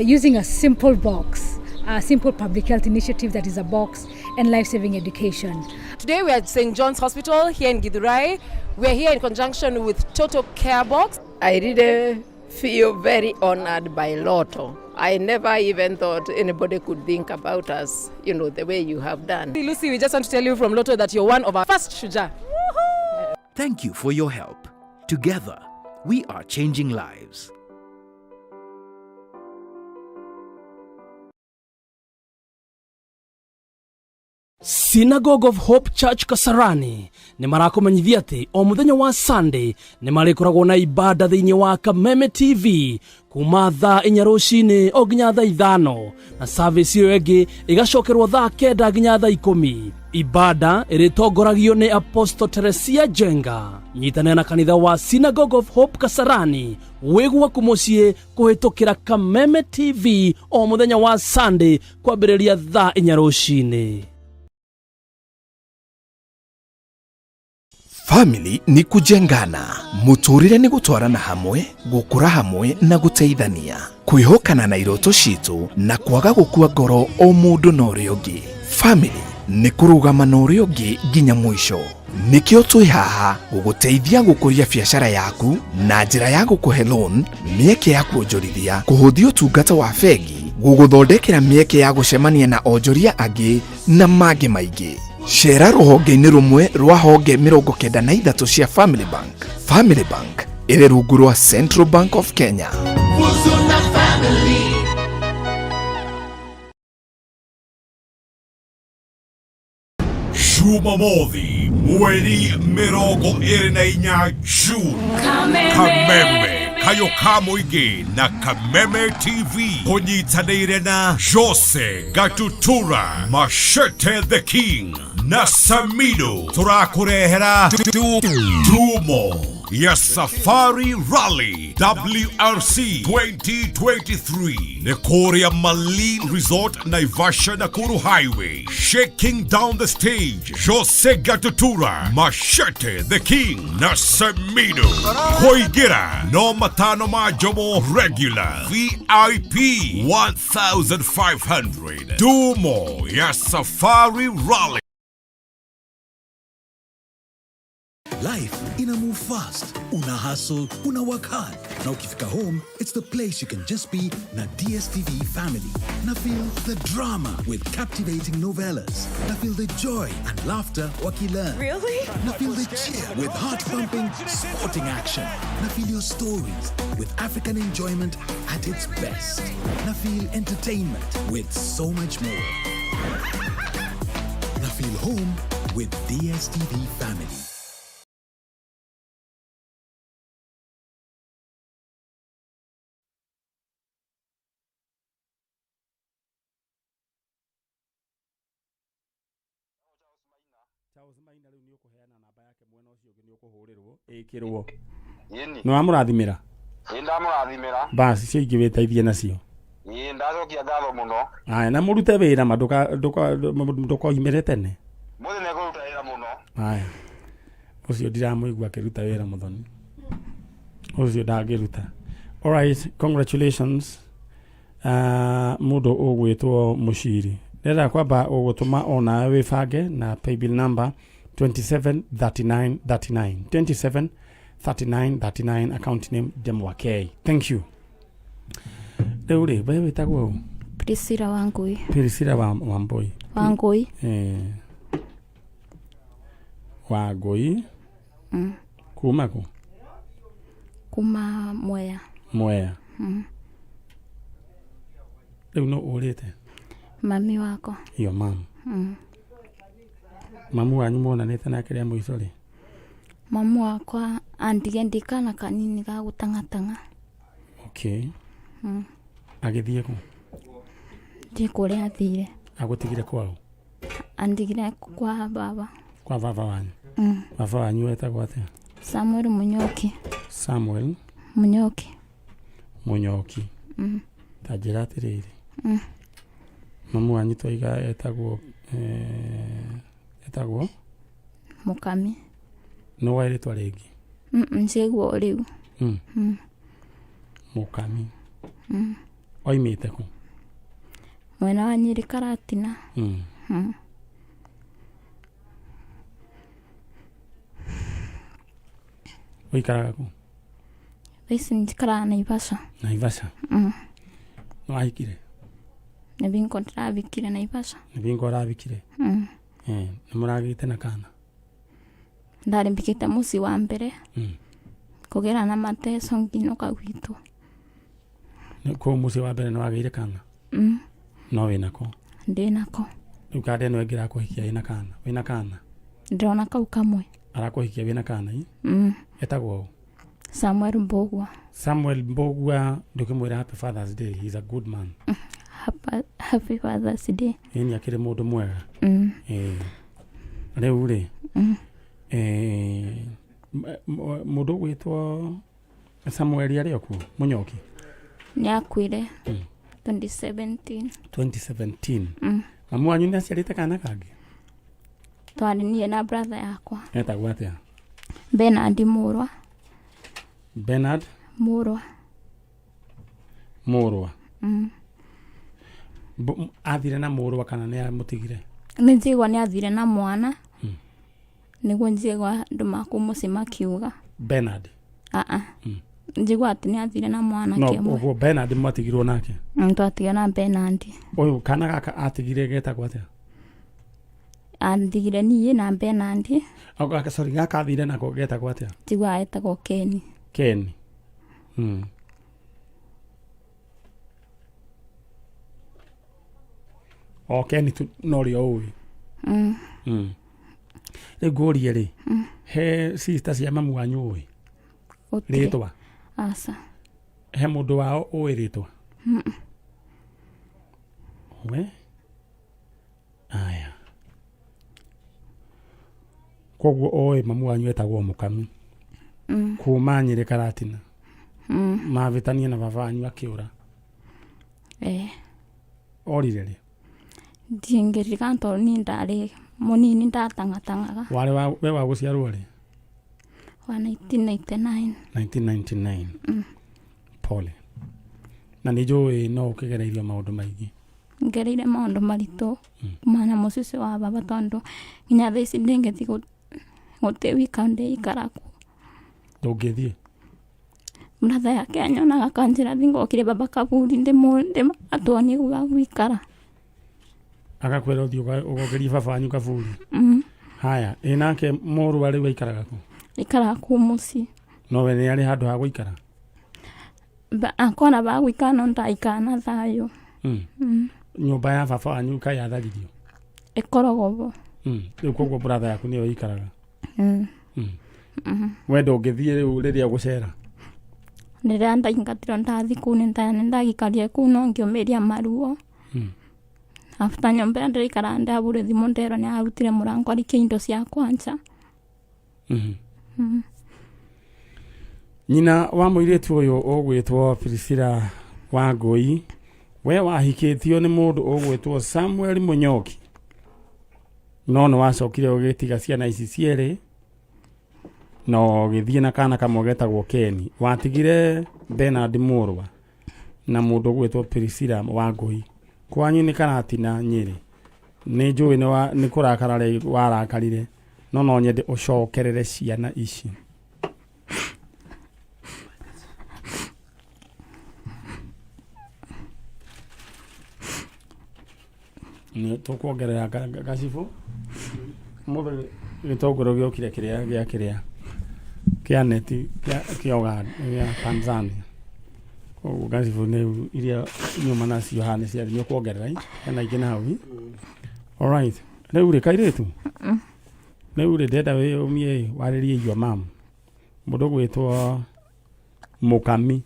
using a simple box, a simple public health initiative that is a box and life-saving education. Today we are at St. John's Hospital here in Githurai. We are here in conjunction with Toto Carebox. I really feel very honored by Lotto. I never even thought anybody could think about us, you know, the way you have done. Lucy, we just want to tell you from Lotto that you're one of our first Shujaa. Thank you for your help. Together, we are changing lives. Synagogue of Hope Church Kasarani nĩ marakũmenyithia atĩ o mũthenya wa Sunday nĩ marĩkoragwo na ibada thĩinĩ wa Kameme TV kuma thaa 4 rũcinĩ o nginya thaa 5, na service ĩyo ĩngĩ ĩgacokerwo thaa 9 nginya thaa 10. Ibada ĩrĩtongoragio nĩ Apostle Teresia Jenga. Nyitanĩra na kanitha wa Synagogue of Hope Kasarani wĩ gwaku mũciĩ kũhĩtũkĩra Kameme TV o mũthenya wa Sunday kwambĩrĩria thaa 4 rũcinĩ. Family ni kujengana, muturire ni gutwarana hamwe, gukura hamwe na guteithania, kwihokana na iroto citu na kwaga gukua ngoro o mundu na uria ungi. Family ni kurugama na uria ungi nginya mwisho. Nikio twi haha guguteithia gukuria biacara yaku na njira ya gukuhe loan, mieke ya kuonjorithia, kuhuthia utungata wa bengi, guguthondekera mieke ya gucemania na onjoria angi na mangi maingi. Cera rũhonge-inĩ rũmwe rwa honge 93 cia Family Bank. Family Bank ĩrĩ rungu rwa Central Bank of Kenya. Jumamothi mweri 24 June, Kameme Kayo ka Mũingĩ na Kameme TV kũnyitanĩire na Jose Gatutura, Machete the King na Samido, tũrakũrehera Tumo ya Safari Rally WRC 2023 nĩ kũrĩa Malin Resort, Naivasha, Nakuru Highway. Shaking down the stage, Jose Gatutura, Machete the King na Samido. Kũingĩra no 5 ma Jomo, regular VIP 1500. Dumo ya Safari Rally. Life ina move fast. Una hustle, una work hard. Na ukifika home, it's the place you can just be na DSTV family. Na feel the drama with captivating novellas. Na feel the joy and laughter wakilearn. Really? Na feel the cheer with heart-pumping sporting action. Na feel your stories with African enjoyment at its best. Na feel entertainment with so much more. Na feel home with DSTV family. Charles Maina rĩu nĩ ũkũheana namba yake mwena ũcio ũngĩ nĩ ũkũhũrĩrwo ĩkĩrwo nĩ wamũrathimĩra Ĩĩ ndamũrathimĩra. basi icio ingĩ wĩteithie nacio Ĩĩ ndacokia ngatho mũno. aya na mũrute wĩra ma ndũkoimĩre tene Mũthĩ nĩ ngũruta wĩra mũno. aya ũcio ndiramũigua akĩruta wĩra mũthoni ũcio ndangĩruta alright congratulations mũndũ ũgwĩtwo mũciri ndĩrenda kwamba ũgũtũma onawe wĩbange na paybill number 273939 273939 account name Ndemwa K thank you rĩu rĩ we wĩtagwo ũ Priscilla Wangui. Priscilla wa Wambui Wangui. eh Wangui Mm. kuma kũ Kuma Mwea. Mwea Mm. rĩu no ũrĩte Mami wakwa. iyo mamu Mm. mamu wanyu muonanĩte nake rĩa mũico rĩ Mamu wakwa andige ndĩ kana kanini ga gũtang'atang'a. okay Mm. agĩthiĩ kũ Ndiĩ kũrĩa athire. agũtigire kwao Andigire kwa baba. kwa baba wanyu Mm. baba wanyu etagwo atĩa Samuel Munyoki. Samuel Munyoki. Munyoki Mm. ta njĩra atĩrĩrĩ Mm. mamu wanyu twaiga etagwo eh, etagwo Mũkami. nĩ wa rĩtwa rĩngĩ Mm, njiguo rĩu. mm. Mm. Mũkami Mm. oimĩte kũ Mwena wa Nyĩrĩ Karatina. mm. Mm. ũikaraga kũ Thaa ici njikaraga Naivasha. Naivasha Mm. nĩ wahikire Nĩ bingo ndĩrabikire Naivasha. nĩ bingo ũrabikire Mm. eh, nĩ mũragĩte na kana Ndarĩ mbikĩte mũciĩ wa mbere mm. kũgera na mateso nginũka gwitũ. Nĩ- kũu mũciĩ wa mbere nĩ wagĩire kana Mm. no wĩnako Ndĩ nako. rĩu kanda ĩno ĩngĩ ĩrakũhikia ĩna kana wĩna kana Ndĩrona kau kamwe. arakũhikia wĩna kana i Mm. etagwo ũ Samuel Mbũgua. Samuel Mbũgua ndũkĩmwĩra happy fathers day he is a good man Happy, happy Father's Day. ĩni akĩrĩ mũndũ mwega Mm. Eh, rĩu rĩ Mm. eh, mũndũ ũgwĩtwo Samuel arĩ o kuo Mũnyoki Nĩ akuire Mm. 2017. 2017 Mm. mamu wanyu nĩ aciarĩte kana kangĩ Twarĩ niĩ na brother yakwa. etagwo atĩa Bernard Mũrwa. Bernard Mũrwa. Mũrwa Mm. Athire na Mũrwa kana nĩ amũtigire Nĩ njigua nĩ athire na mwana. Mm. Nĩguo njigua andũ maku mũciĩ makiuga. Bernard Aa. Mm. Njigua atĩ nĩ athire na mwana no kĩmwe. ũguo Bernard mwatigirwo nake Mm, Twatigire na Bernard. ũyũ kana gaka atigire getagwo atĩa Andigire niĩ na Bernard. Oh, gaka sorry gaka athire nako getagwo atĩa Njigua etagwo Ken. Ken mm. O Ken tu norĩo ũĩ Mm. mm. Rĩu ngũrie rĩ Mm. he sister cia mamu wanyu ũĩ Gũtirĩ. rĩtwa Aca. he mũndũ wao ũĩ rĩtwa Mm. we aya koguo oĩ mamu wanyu etagwo mũkami Mm. kuma Nyĩrĩ Karatina Mm. mavĩtania na baba wanyu akĩũra Eh. orire rĩ Ndingĩririkana tondũ niĩ ndarĩ mũnini ndatang'atang'aga warĩ wa we wa gũciarwo rĩ wa 1999. 1999 Mm. pole na nĩ njũĩ no ũkĩgereirio maũndũ maingĩ Ngereire maũndũ maritũ kumana na mũciĩ ũcio wa baba tondũ nginya thaa ici ndingĩthiĩ Gũtĩ wika ndĩikara kuo. Ndũngĩthiĩ? Brother yake anyonaga akanjĩra thiĩ ngokire baba kaburi ndĩmũ atuonie gwa gũikara. Agakwĩra ũthiĩ ũgokerie baba wanyu kaburi? Mm. Haya, ĩ nake mũrũ rĩu aikaraga kũ? Aikaraga kũu mũciĩ. No we nĩ arĩ handũ ha gũikara? Akona ba gũikara no ndaikara na thayũ. Nyũmba ya baba wanyu kaĩ yatharirio? Ĩkoragwo bo. Rĩu koguo brother yaku nĩyo ĩikaraga? Mm. We ndũngĩthiĩ rĩu rĩrĩa ũgũcera? Rĩrĩa ndaingatirwo ndathi kũu nĩndagĩikarire kũu no ngĩũmĩria maruo. After nyũmba ĩrĩa ndĩraikaraga ndahũrwo thimũ nderwo nĩ arutire mũrango arikia indo ciakwa nja. Nyina wa mũirĩtu ũyũ ũgwĩtwo Priscilla Wangũi, we wahikĩtio nĩ mũndũ ũgwĩtwo Samuel Mũnyoki, no nĩ wacokire ũgĩtiga ciana ici cierĩ na ũgĩthiĩ na kana kamwe getagwo Ken. Watigire Bernard Mũrwa na mũndũ ũgwĩtwo Priscilla Wangũi. Kwanyu nĩ Karatina Nyĩrĩ. Nĩ njũĩ nĩ kũrakara warakarire, no no nyende ũcokerere ciana ici. Nĩ tũkuongerera gacibũ. Mũthĩ gĩtũngũrũ gĩokire kĩrĩa gĩa kĩrĩa kĩa neti kĩa Uganda, gĩa Tanzania. Koguo gacibũ nĩ iria nyuma nacio haha nĩ cia nĩ ũkuongerera ĩ hena ingĩ na hau ĩ. Alright. Rĩu rĩ kairĩtu rĩu rĩ ndĩrenda wĩyũmie ĩ warĩrie your mom mũndũ ũgwĩtwo Mũkami.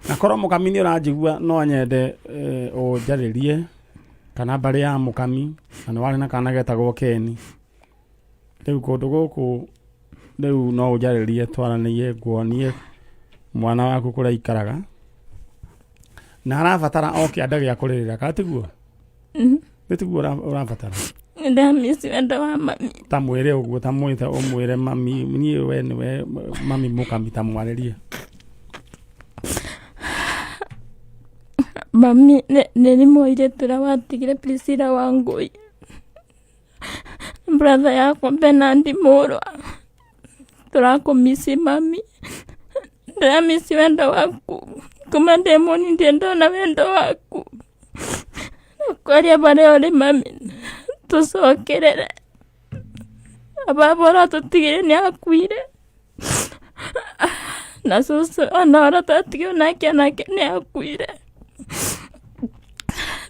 Na korwo Mũkami nĩ ũranjigua no nyende ũnjarĩrie kana mbarĩ ya Mũkami na nĩ warĩ na kana getagwo Keni. Rĩu kũndũ gũkũ rĩu no ũnjarĩrie twaranĩrie nguonie mwana waku kũrĩa aikaraga na arabatara o kĩanda gĩa kũrĩrĩra kana tiguo? Nĩ tiguo ũrabatara? Nĩndamisi wendo wa mami. Ta mwĩre ũguo, ta mwĩte ũmwĩre mami, niĩ we nĩwe mami Mũkami, ta mwarĩrie. Mami nĩ nĩ mũirĩtu ũrĩa watigire Priscilla Wangũi. Brother yakwa Bernard Mũrwa. Tũrakũmisi mami. Ndĩramisi wendo waku. Kuma ndĩ mũnini ndirĩ ndona wendo waku. Kwaria barĩa ũrĩ mami, tũcokerere. Baba ũrĩa tũtigire nĩ akuire. Na cũcũ ona ũrĩa twatigirwo nake onake nĩ akuire.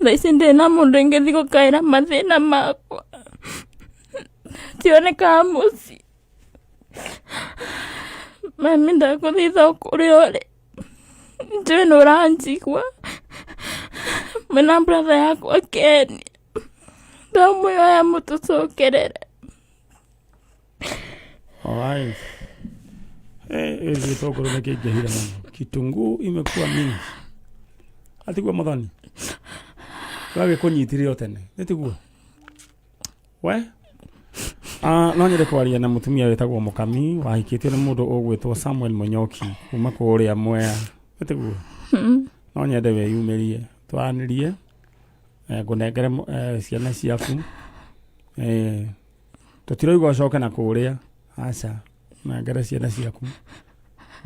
Thaa ici ndirĩ na mũndũ ingĩthiĩ gũkaĩra mathĩna makwa. Tionekaga mũciĩ. Mami ndagũthaitha o kũrĩa ũrĩ, njũĩ nĩ ũranjigua. Mwĩna brother yakwa Ken, ndamwĩhoya mũtũcokerere. Alright. Eh, gĩtũngũrũ nĩ kĩingĩhire mũno. Kitunguu imekuwa mingi. Atiguo Muthoni? Wagĩkũnyitire o tene, nĩ tiguo? We? Ah, no nyende kwaria na mũtumia wĩtagwo Mũkami wahikĩtio nĩ mũndũ ũgwĩtwo Samuel Mũnyoki kuma kũrĩa Mwea. Nĩ tiguo? No nyende wĩyumĩrie twaranĩrie, ngũnengere ciana ciaku. Tũtiroiga ũcoke na kũrĩa, aca, nengere ciana ciaku.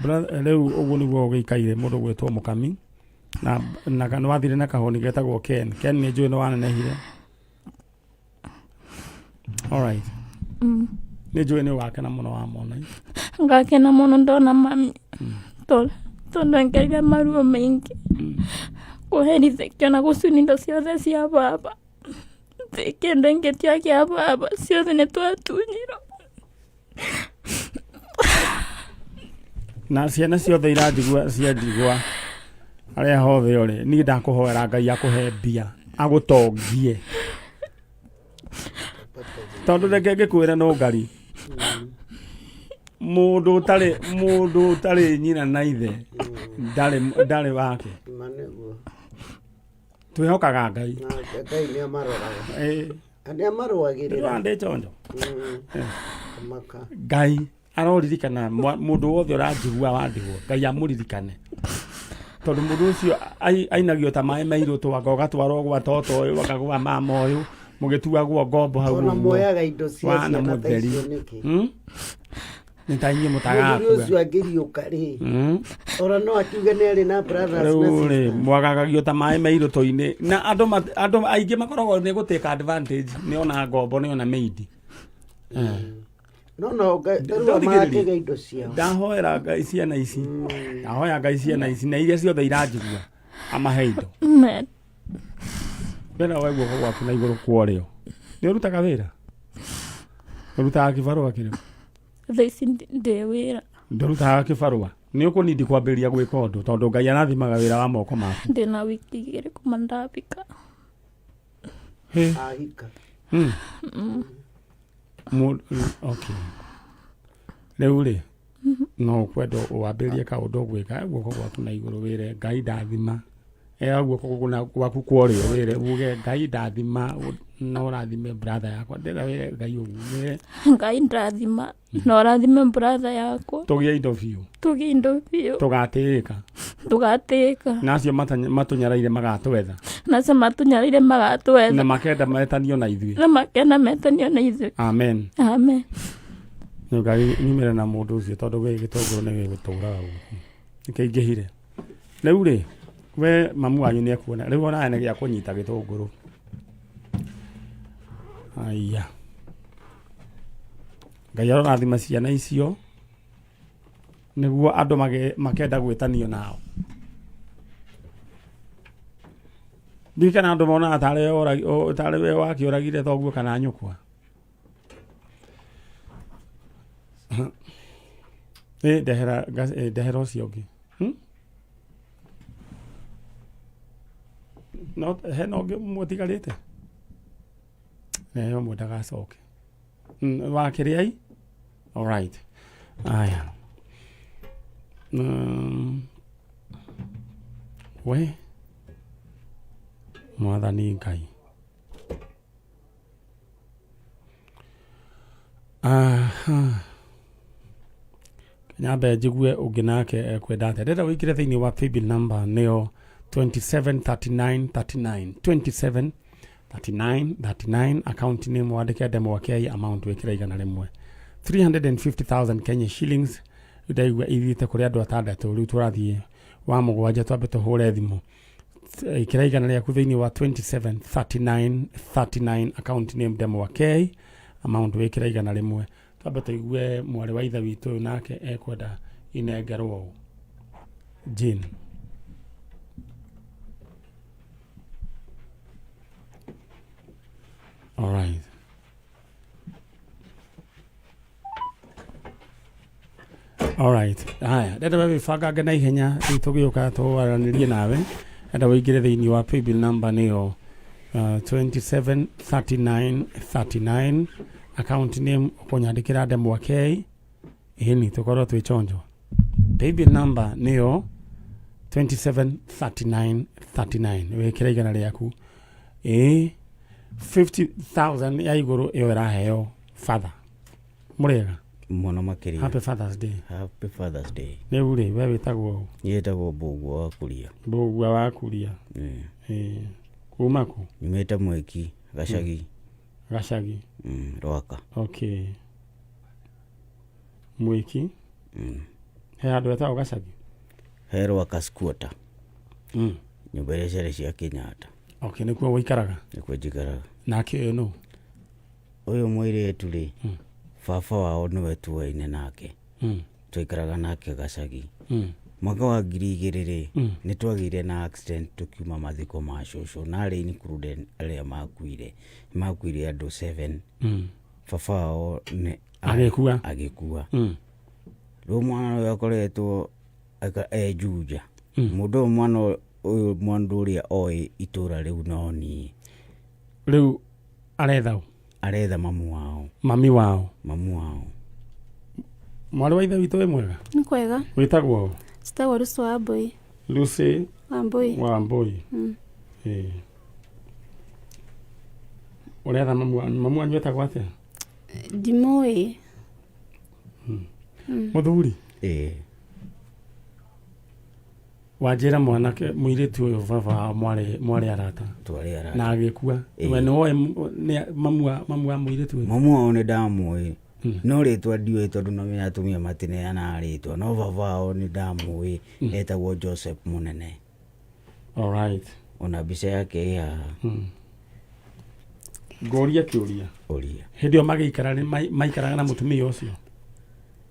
Rĩu ũguo nĩguo ũgĩikaire mũndũ ũgwĩtwo Mũkami na nĩ wathire na kahoni getagwo Ken. Ken nĩ njũĩ nĩ wanenehire. Alright. Nĩ njũĩ nĩ ũgakena mũno wamona. Ngakena mũno ndona mami. Tondũ ngereire maruo maingĩ. Kũherithĩkio na gũcunio indo ciothe cia baba. Gũtirĩ kĩndũ ingĩtiga kĩa baba, ciothe nĩ twatunyirwo. Na ciana ciothe iranjigua cia ndigwa arĩa hothe ũrĩ, niĩ ndakũhoera Ngai akũhe mbia agũtongie, tondũ reke ngĩkwĩre no ngari mũndũ ũtarĩ nyina na ithe ndarĩ wake. Ma nĩguo. Twĩhokaga Ngai. Na Ngai nĩ amaroraga. Ĩĩ. Na nĩ amarũagĩrĩra. Ndĩrona ndĩ chonjo. Kamaka. Ngai aroririkana mũndũ wothe ũranjigua wandigwo, Ngai amũririkane, tondũ mũndũ ũcio ainagio ta maĩ mairũ twanga, ũgatwarwo gwa toto ũyũ, akagwa mama ũyũ, Mũgĩtuagwo ngombo hau Ona ũguo. muoyaga indo cia Wana ciana ta mũtheri. icio nĩkĩ? Nĩ ta inyuĩ Mũthuri mũtagakua. ũcio angĩriũka rĩ ona no akiuge nĩ arĩ na brothers na Rĩu rĩ sisters. mwagagagio ta maĩ me irũtũ-inĩ na andũ andũ aingĩ makoragwo nĩ gũtake advantage nĩ ona ngombo nĩ ona maid. No no rĩu Ndathikĩrĩria. makĩga indo ciao. Ndahoera Ngai ciana ici, ndahoya Ngai ciana ici na iria ciothe iranjigua amahe indo. Amen. Wĩra wa guoko gwaku na igũrũ kwa ũrĩo nĩ ũrutaga wĩra, ũrutaga kĩbarũa kĩrĩkũ? Thaa ici ndĩ wĩra. Ndũrutaga kĩbarũa, nĩ ũkũnindi kwambĩrĩria gwĩka ũndũ tondũ Ngai arathimaga wĩra wa moko maku. Ndĩna wiki igĩrĩ kuma ndambika. Hĩ. Ahika. Okay, rĩu rĩ no ũkwenda wambĩrĩrie kaũndũ ũgwĩka guoko gwaku na igũrũ wĩre Ngai ndathima, ea guoko gwaku kwa ũrĩo wĩre uge Ngai ndathima no ũrathime brother yakwa, ndĩrenda wĩre Ngai ũguo wĩre Ngai ndathima na ũrathime brother yakwa. Tũgĩe indo biũ. Tũgĩe indo biũ. Tũgatĩĩka. Tũgatĩĩka. Na acio matũnyaraire magatwetha. Na acio matũnyaraire magatwetha. Na makenda metanio na ithuĩ. Na makenda metanio na ithuĩ. Amen. Amen. Ngai nyumĩre na mũndũ ũcio tondũ gĩkĩ gĩtũngũrũ nĩ gĩgũtũraga gũkũ. Nĩkĩingĩhire. Rĩu rĩ, we mamu wanyu nĩ ekuona. Rĩu onawe nĩ gĩa kũnyita gĩtũngũrũ. Aya. Ngai arorathima ciana icio nĩguo andũ makenda gwĩtanio nao. Ndiũĩ kana andũ monaga tarĩ we wakĩũragire thoguo kana nyũkwa. Ndehera ndehera ũcio ũngĩ. No hena ũngĩ ũmwe ũtigarĩte? Nĩ ũmwe ndagacoke. Wa kĩrĩa i? All right. Aya. We Mwathani Ngai. Aha. Nyambe njigue ũngĩ nake ekwenda atĩa. Ndĩrenda ũingĩre thĩinĩ wa paybill number nĩyo 273939, 273939, account name wandĩke Ndemwa K, amount wĩkĩre igana rĩmwe, 350,000 Kenya shillings. Ndaigua ithiĩte kũrĩ andũ atandatũ, rĩu tũrathiĩ wa mũgwanja, twambe tũhũre thimũ. Ĩkĩra igana rĩaku thĩinĩ wa 273939, account name Ndemwa K, amount wĩkĩre igana rĩmwe. Twambe tũigue mwarĩ wa ithe witũ ũyũ nake ekwenda inengerwo ũũ. Jane. All right. All right. Haya, ndenda wĩbangange na ihenya rĩu tũgĩũka twaranĩrie nawe. Enda ũingĩre thĩinĩ wa paybill number nĩyo 273939, account name ũkũnyandĩkĩra Ndemwa K, ĩni tũkorwo twĩ chonjo. Paybill number nĩyo 273939, wĩkĩre igana rĩaku. Ĩĩ 50,000 ya igũrũ ĩyo ĩraheo father. Mũrĩega? Mũno makĩria. Happy Father's Day. Happy Father's Day. Rĩu rĩ, we wĩtagwo ũ? Niĩ njĩtagwo Mbũgua wa Kuria. Mbũgua wa Kuria. Ĩĩ. Kuma kũ? Nyumĩte Mwĩki, Gacagi. Gacagi. Rwaka. Okay. Mwĩki. He handũ hetagwo Gacagi? He Rwaka squatter. Nyũmba iria ciarĩ cia Kenyatta. Okay, nĩkuo ũikaraga? Nĩkuo njikaraga. Nake ũyũ nũ? Ũyũ mũirĩtu rĩ, baba wao nĩwe tuoaine nake. Twaikaraga nake Gacagi. Mwaka wa ngiri igĩrĩ rĩ, nĩ twagĩire na accident tũkiuma mathiko ma cũcũ, na arĩ included arĩa makuire. Makuire andũ 7. Baba wao nĩ Agĩkua. Agĩkua. Rĩu mwana ũyũ akoretwo e Juja. Mũndũ ũyũ mwana ũyũ mũndũ ũrĩa oĩ itũra rĩu no niĩ. Rĩu aretha ũ? Aretha mamu wao. Mami wao. Mamu wao. Mwarĩ wa ithe witũ wĩ mwega? Nĩ kwega. Wĩtagwo ũ? Njĩtagwo Lucy Wambui. Lucy Wambui. Wambui. Ĩĩ. Ũretha mamu wanyu, mamu wanyu etagwo atĩa? Ndimũĩ. Mũthuri? Ĩĩ. Wanjĩra mwanake mũirĩtu ũyũ baba wao mwarĩ mwarĩ arata. Twarĩ arata. Na agĩkua. Ĩĩ. We nĩ woĩ mamu wa mamu wa mũirĩtu ũyũ? Mamu wao nĩ ndamũĩ no rĩtwa ndiũĩ tondũ namenya atumia matineanaga rĩtwa no baba wao nĩ ndamũĩ etagwo Joseph Mũnene. Alright. Ona mbica yake ĩ haha. Ngũrie kĩũria. Ũria. Hĩndĩ ĩyo magĩikara nĩ maikaraga na mũtumia ũcio?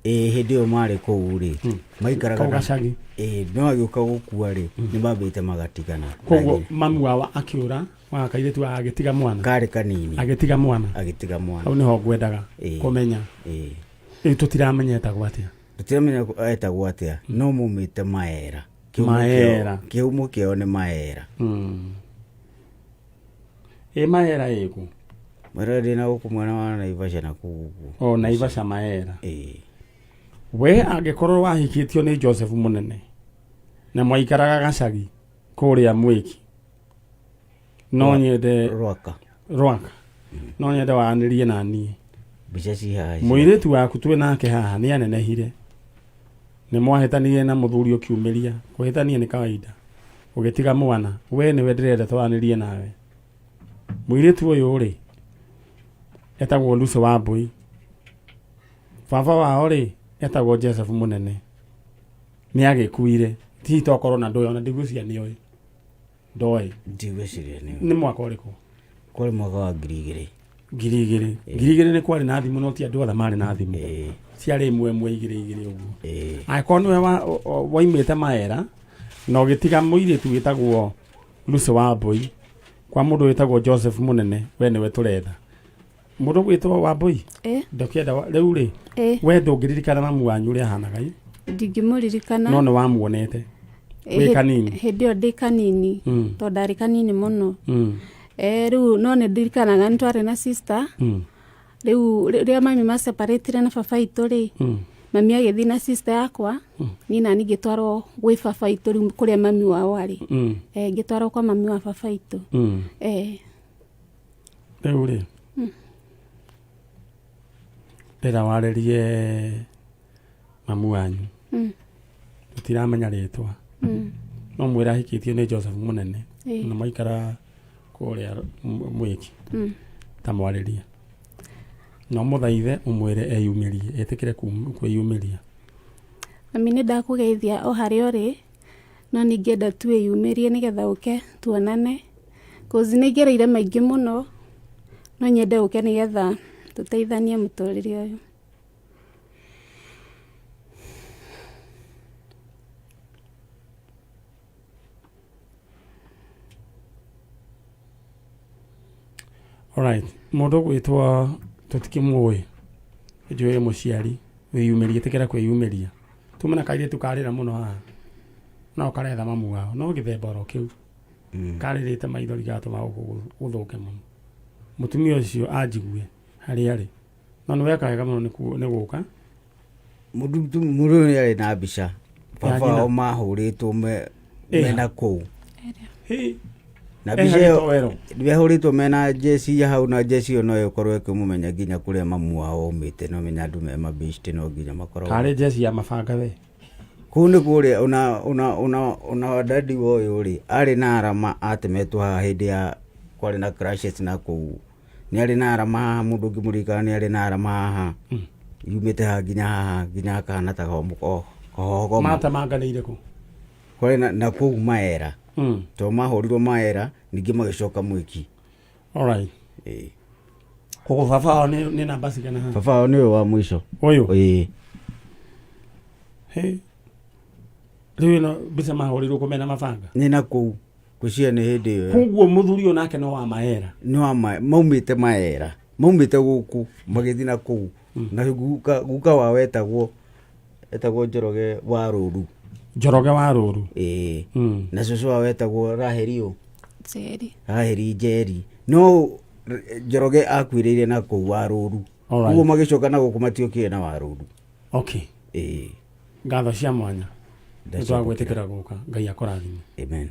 Ĩĩ hĩndĩ ĩyo marĩ kũu rĩ maikaraga Kau gacagi. Ĩĩ no agĩũka gũkua rĩ nĩ mambĩte magatigana. Koguo mamu wao akĩũra wa kairĩtu agĩtiga mwana. Karĩ kanini. Agĩtiga mwana. Agĩtiga mwana. Hau nĩho ngwendaga kũmenya. Ĩĩ. Rĩu tũtiramenya etagwo atĩa. Tũtiramenya etagwo atĩa no maumĩte Maera. Maera. Kĩhumo kĩao nĩ Maera. Ĩ Maera ĩkũ? Maera ndĩ na gũkũ mwena wa Naivasha na kũu ũguo. O Naivasha Maera. Ĩĩ. We angĩkorwo wahikĩtio nĩ Joseph Mũnene na mwaikaraga gacagi kũrĩa Mwĩki no nyende Rwaka Rwaka no nyende waranĩrie na niĩ. Mbica ci haha. Mũirĩtu waku twĩ nake haha nĩ anenehire nĩ mwahĩtanirie na mũthuri ũkiumĩria kũhĩtania nĩ kawaida ũgĩtiga mwana we nĩwe ndĩrenda twaranĩrie nawe. Mũirĩtu ũyũ rĩ etagwo Lucy Wambui baba wao rĩ etagwo Joseph Mũnene nĩ agĩkuire hihi tokorwo na ndũĩ ona ndigwĩciria nĩ oĩ ndoĩ Ndigwĩciria nĩ nĩ mwaka ũrĩkũ? Kwarĩ mwaka wa 2000. 2000. 2000 nĩ kwarĩ na thimũ no ti andũ othe marĩ na thimũ ciarĩ ĩmwe ĩmwe igĩrĩ igĩrĩ ũguo angĩkorwo nĩwe waimĩte Maera na ũgĩtiga mũirĩtu wĩtagwo Lucy Wambui kwa mũndũ wĩtagwo Joseph Mũnene we nĩwe tũretha mũndũ gwĩtwo Wambui ndũkĩenda rĩu rĩ we ndũngĩririkana mamu wanyu ũrĩa ahanaga ĩ Ndingĩmũririkana. no nĩ wamuonete wĩ kanini Hĩndĩ ĩyo ndĩ kanini tondũ ndarĩ kanini mũno. Rĩu no nĩ ndirikanaga nĩ twarĩ na sister. Rĩu rĩrĩa mami maseparatire na baba itũ rĩ, mami agĩthiĩ na sister yakwa, niĩ nani ngĩtwarwo gwĩ baba itũ rĩu kũrĩa mami wao arĩ. Ngĩtwarwo kwa mami wa baba itũ. Rĩu rĩ ndĩra warĩrie mamu wanyu tũtiramenya rĩtwa no mwĩra ahikĩtio nĩ Joseph Mũnene na maikara kũrĩa Mwĩki ta mwarĩrie no mũthaithe ũmwĩre eyumĩrie etĩkĩre kwĩyumĩria. Mami nĩ ndakũgeithia o harĩa ũrĩ no ningĩenda tu wĩyumĩrie nĩgetha ũke tuonane cause nĩ ngereire maingĩ mũno no nyende ũke nĩgetha tũteithanie mũtũrĩre ũyũ. Alright, mũndũ ũgwĩtwo tũtikĩmũĩ njũĩ mũciari wĩyumĩrie ĩtĩkĩra kwĩyumĩria tuma na kairĩtu karĩra mũno haha no karetha mamu wao no gĩthemba oro kĩu karĩrĩte maithori gatũma gũkũ gũthũke mũno mũtumia ũcio anjigue harĩa arĩ no nĩ weka wega mũno nĩ gũka Mũndũ ũyũ nĩ arĩ na mbica baba nyina. wao mahũrĩtwo mena kũu na Eh, mbica ĩyo hagĩtwo werũ. mehũrĩtwo mena jeci ya hau na jeci ĩyo no ĩkorwo ĩkĩmũmenya nginya kũrĩa mamu wao aumĩte no menya andũ me mabĩcite no nginya makorwo karĩ jeci ya mabanga we kũu nĩ kũrĩa ona ona ona ona dadi wa ũyũ rĩ arĩ na arama atemetwo haha hĩndĩ ya kwarĩ na crashes na kũu nĩ arĩ na arama haha mũndũ ũngĩmũririkana nĩ arĩ na arama haha yumĩte haha nginya haha nginya akahana ta kahohogoma matemanganĩire kũ kwarĩ na kũu Maera tondũ mahũrirwo Maera ningĩ magĩcoka Mwĩki. Alright. Ĩĩ. Koguo baba wao nĩ namba cigana haha? Baba wao nĩwe wa mũico. Ũyũ? Ĩĩ. Hĩ. Rĩu ĩno mbica mahũrirwo kũ mena mabanga? Nĩ na kũu ngwĩciria nĩ hĩndĩ ĩyo. Koguo mũthuri ũyũ nake no wa Maera? Nĩ wa maumĩte Maera maumĩte gũkũ magĩthiĩ na kũu na guka wao etagwo Njoroge wa Rũru. Njoroge wa Rũru. Ĩĩ. Na cũcũ wao etagwo Raheli ũ? Njeri. Raheli Njeri. No Njoroge akuĩrĩire na kũu wa Rũru. Alright. Koguo magĩcoka na gũkũ matiokire na wa Rũru. Okay. Ĩĩ. Ngatho cia mwanya. Ndacamũkĩra. Nĩtwagwĩtĩkĩra gũka. Ngai akũrathime. Amen.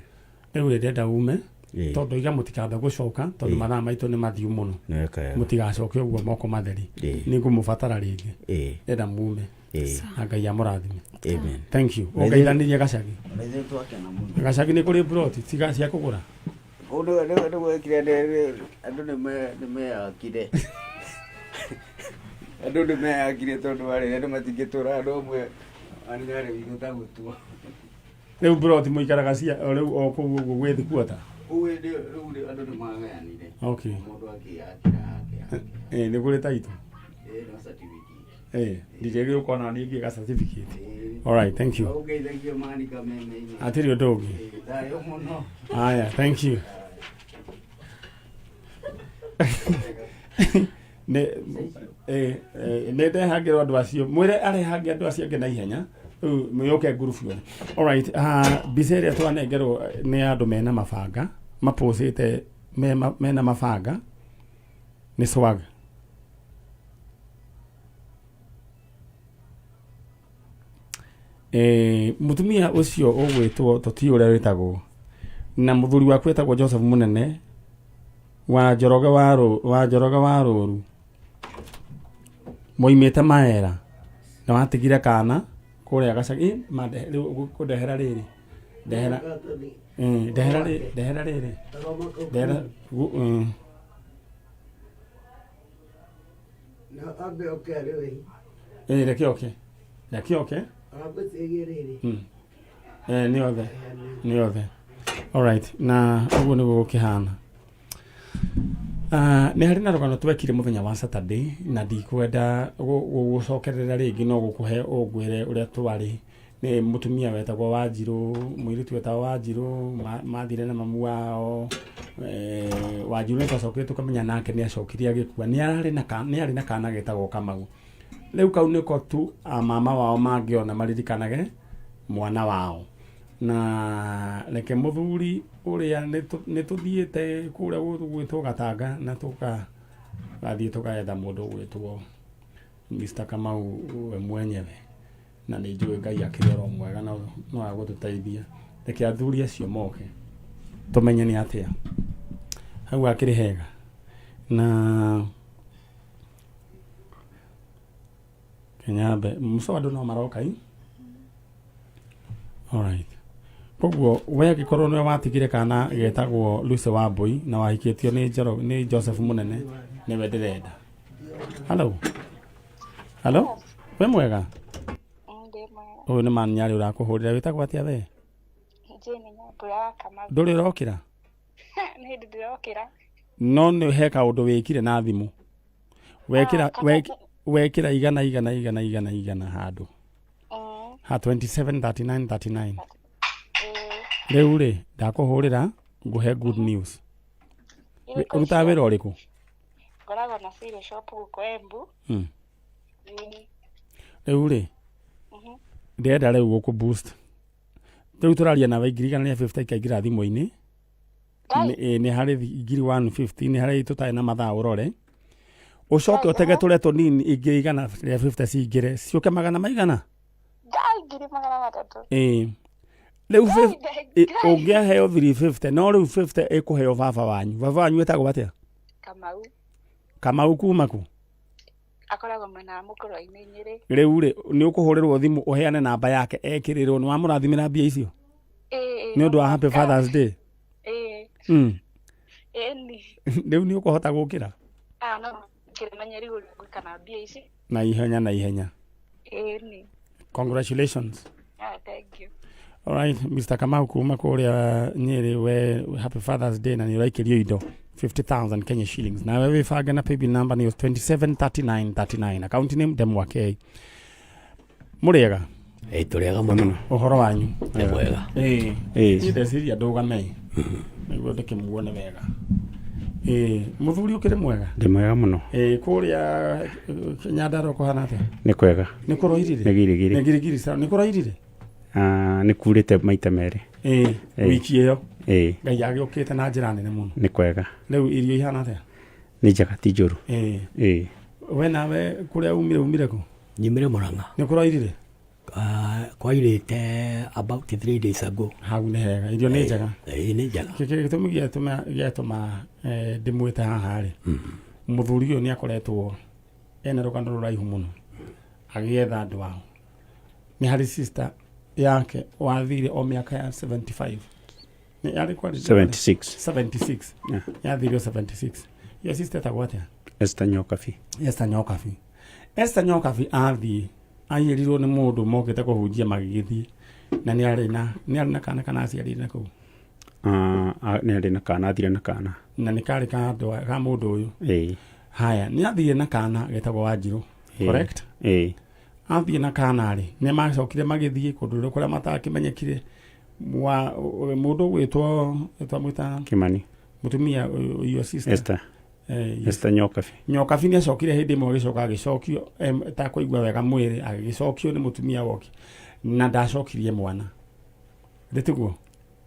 Rĩu rĩ ndĩrenda ume Ĩĩ. tondũ iga mũtikambe gũcoka tondũ Ĩĩ. mathaa maitũ nĩ mathiu mũno. Nĩ weka wega. Mũtigacoke ũguo moko matheri. Ĩĩ. Nĩ ngũmũbatara rĩngĩ. Ĩĩ. Ndĩrenda mume. Ĩĩ. Na Ngai amũrathime. Amen. Thank you. Na ithuĩ- Ũngeithanirie gacagi. Na ithuĩ twakena mũno. Gacagi nĩ kũrĩ plot tiga cia kũgũra. Kũu nĩ gwekire andũ nĩ meyakire. Andũ nĩ meyakire tondũ wa rĩrĩ andũ matingĩtũra handũ hamwe anyarĩ witũ ta gũtua. Rĩu plot mũikaraga cia o rĩu o kũu ũguo gwĩ thikuota. Kũu ĩndĩ rĩu andũ nĩ magayanire. Okay. Mũndũ akĩyakĩra hake. Ĩĩ nĩ kũrĩ taitũ. Ĩĩ no certificate. Ĩĩ ndigĩgĩũka ona niĩ ngĩga certificate. All right, thank you. Ũngeithagia mani kameme-inĩ. Hatirĩ ũndũ ũngĩ. Ĩĩ, thayũ mũno. Haya, thank you. Nĩ nĩ ndehangĩrwo andũ acio mwĩre arehange andũ acio angĩ na ihenya rĩu mwĩũke ngurubu yothe. Alright, mbica ĩrĩa twanengerwo nĩ andũ mena mabanga mapũcĩte mena mabanga nĩ swag. Mũtumia ũcio ũgwĩtwo tũtiũ ũrĩa wĩtagwo na mũthuri waku wĩtagwo Joseph Mũnene wa Njoroge wa wa Njoroge wa Rũru moimĩte Maera na watigire kana kũrĩa gacagi. Rĩu kũndehera rĩrĩ ndehera ndehera ndehera rĩrĩ ndehera No ambe oke arĩ we. Reke oke reke oke. Aragwĩciria rĩrĩ. Nĩ othe nĩ othe. Alright, na ũguo nĩguo gũkĩhana. Nĩ harĩ na rũgano twekire mũthenya wa Saturday na ndikwenda gũcokerera rĩngĩ no gũkũhe ũngwĩre ũrĩa twarĩ. Nĩ mũtumia wetagwo Wanjirũ, mũirĩtu wetagwo Wanjirũ, mathire na mamu wao. Wanjirũ nĩ twacokire tũkamenya nake nĩ acokire agĩkua. Nĩ ararĩ na nĩ arĩ na kana getagwo Kamau. Rĩu kau nĩko tu a mama wao mangĩona maririkanage mwana wao. Na reke mũthuri ũrĩa nĩ tũthiĩte kũrĩa gwĩtwo Gatanga na tũgathiĩ tũgaetha mũndũ ũgwĩtwo Mr. Kamau we mwenyewe. Na nĩ njũĩ Ngai akĩrĩ oro mwega no agũtũteithia. Reke athuri acio moke tũmenye nĩ atĩa. Hau hakĩrĩ hega. Na Kenyambe mũco andũ no maroka i. Alright. Koguo we angĩkorwo nĩwe watigire kana getagwo Lucy Wambui na wahikĩtio nĩ Njoro nĩ Joseph Mũnene nĩwe ndĩrenda. Hello. Hello. We mwega? Ũyũ nĩ man nyarĩ ũrakũhũrĩra wĩtagwo atĩa we? Jane Nyambura wa Kamau. Ndũrĩ ũrokĩra? Nĩ hĩndĩ ndĩrokĩra. No nĩ he kaũndũ wĩkire na thimũ. Wekĩra wekĩra igana igana igana igana igana handũ. Ha 27 39 39. Rĩu rĩ ndakũhũrĩra ngũhe good news. Ũrutaga wĩra ũrĩkũ? Ngoragwo na cereal shop gũkũ Embu. Rĩu rĩ ndĩrenda rĩu gũkũ boost. Rĩu tũraria nawe 150 ikaingĩra thimũ-inĩ. Nĩ harĩ 150 nĩ harĩ tũtarĩ na mathaa ũrore. Ũcoke ũtege tũrĩa tũnini 150 cingĩre ciũke magana maigana? 300,000. Ĩĩ. Rĩu ũngĩaheo 350 no rĩu 50 ĩkũheo baba wanyu. Baba wanyu etagwo atĩa? Kamau. Kamau kuma kũ? Akoragwo mwena wa Mũkũrwe-inĩ Nyĩrĩ. Rĩu rĩ nĩ ũkũhũrĩrwo thimũ ũheane namba yake ekĩrĩrwo nĩ wamũrathimĩra mbia icio? Ĩĩ. Nĩ ũndũ wa Happy Father's Day? Ĩĩ. Ĩni. Rĩu nĩ ũkũhota gũkĩra? No kĩrĩmenye rĩu ũrĩa ngwĩka na mbia ici. Na ihenya na ihenya. Ĩni. Congratulations. Thank you. All right, Mr. Kamau kuma kũrĩa Nyĩrĩ we Happy Father's Day na nĩ ũraikĩrio indo 50,000 Kenya shillings. Nawe wĩbange na paybill number nĩ 273939. Account name Demwa K. Mũrĩega? Ĩĩ tũrĩega mũno. Ũhoro wanyu? Nĩ mwega. Ĩĩ. Ĩĩ. Ndeciria ndũgame. Nĩguo ndĩkĩmuone wega. Ĩĩ, mũthuri ũkĩrĩ mwega? Ndĩ mwega mũno. Ĩĩ, kũrĩa Nyandarua kũhana atĩa? Nĩ kwega. Nĩ kũroirire? Nĩ girigiri. Nĩ girigiri sawa. Nĩ kũroirire? Nĩ kurĩte maita merĩ. Ĩĩ, wiki ĩyo. Ĩĩ. Ngai agĩũkĩte na njĩra nene mũno. Nĩ kwega. Rĩu irio ihana atĩa? Nĩ njega ti njũru. Ĩĩ. Ĩĩ. We nawe kũrĩa umire umire kũ? Nyumire Murang'a. Nĩ kũroirire? Kwairĩte about 3 days ago. Hau nĩ hega, irio nĩ njega. Ĩĩ nĩ njega. Gĩtũmi gĩatũma ndĩmwĩte haha rĩ, mũthuri ũyũ nĩ akoretwo ena rũgano rũraihu mũno. Agĩetha andũ ao. Nĩ harĩ sister yake wathire o mĩaka ya 75. Nĩ yarĩ kwarĩ 76. 76. Yeah. Yathire o 76. Iyo sister etagwo atĩa? Esther Nyokabi. Esther Nyokabi. Esther Nyokabi athiĩ aiyĩrirwo nĩ mũndũ mokĩte kũhunjia magĩgĩthiĩ na nĩ arĩ na nĩ arĩ na kana kana aciarire na kũu. Ah, ah, nĩ arĩ na kana athire na kana. Na nĩ karĩ ka andũ a- ka mũndũ ũyũ. Ĩĩ. Haya, nĩ athire na kana getagwo Wanjirũ. Ĩĩ. Correct? Ĩĩ. Athiĩ na kana rĩ, nĩ macokire magĩthiĩ kũndũ kũrĩa matakĩmenyekire wa mũndũ ũgwĩtwo twamwĩta Kimani. Mũtumia ũyũ, your sister. Esther. Eh, Esther Nyokabi. Nyokabi nĩ acokire hĩndĩ ĩmwe agĩcoka agĩcokio takũigua wega mwĩrĩ agĩgĩcokio nĩ mũtumia woki na ndacokirie mwana. Ndĩtiguo?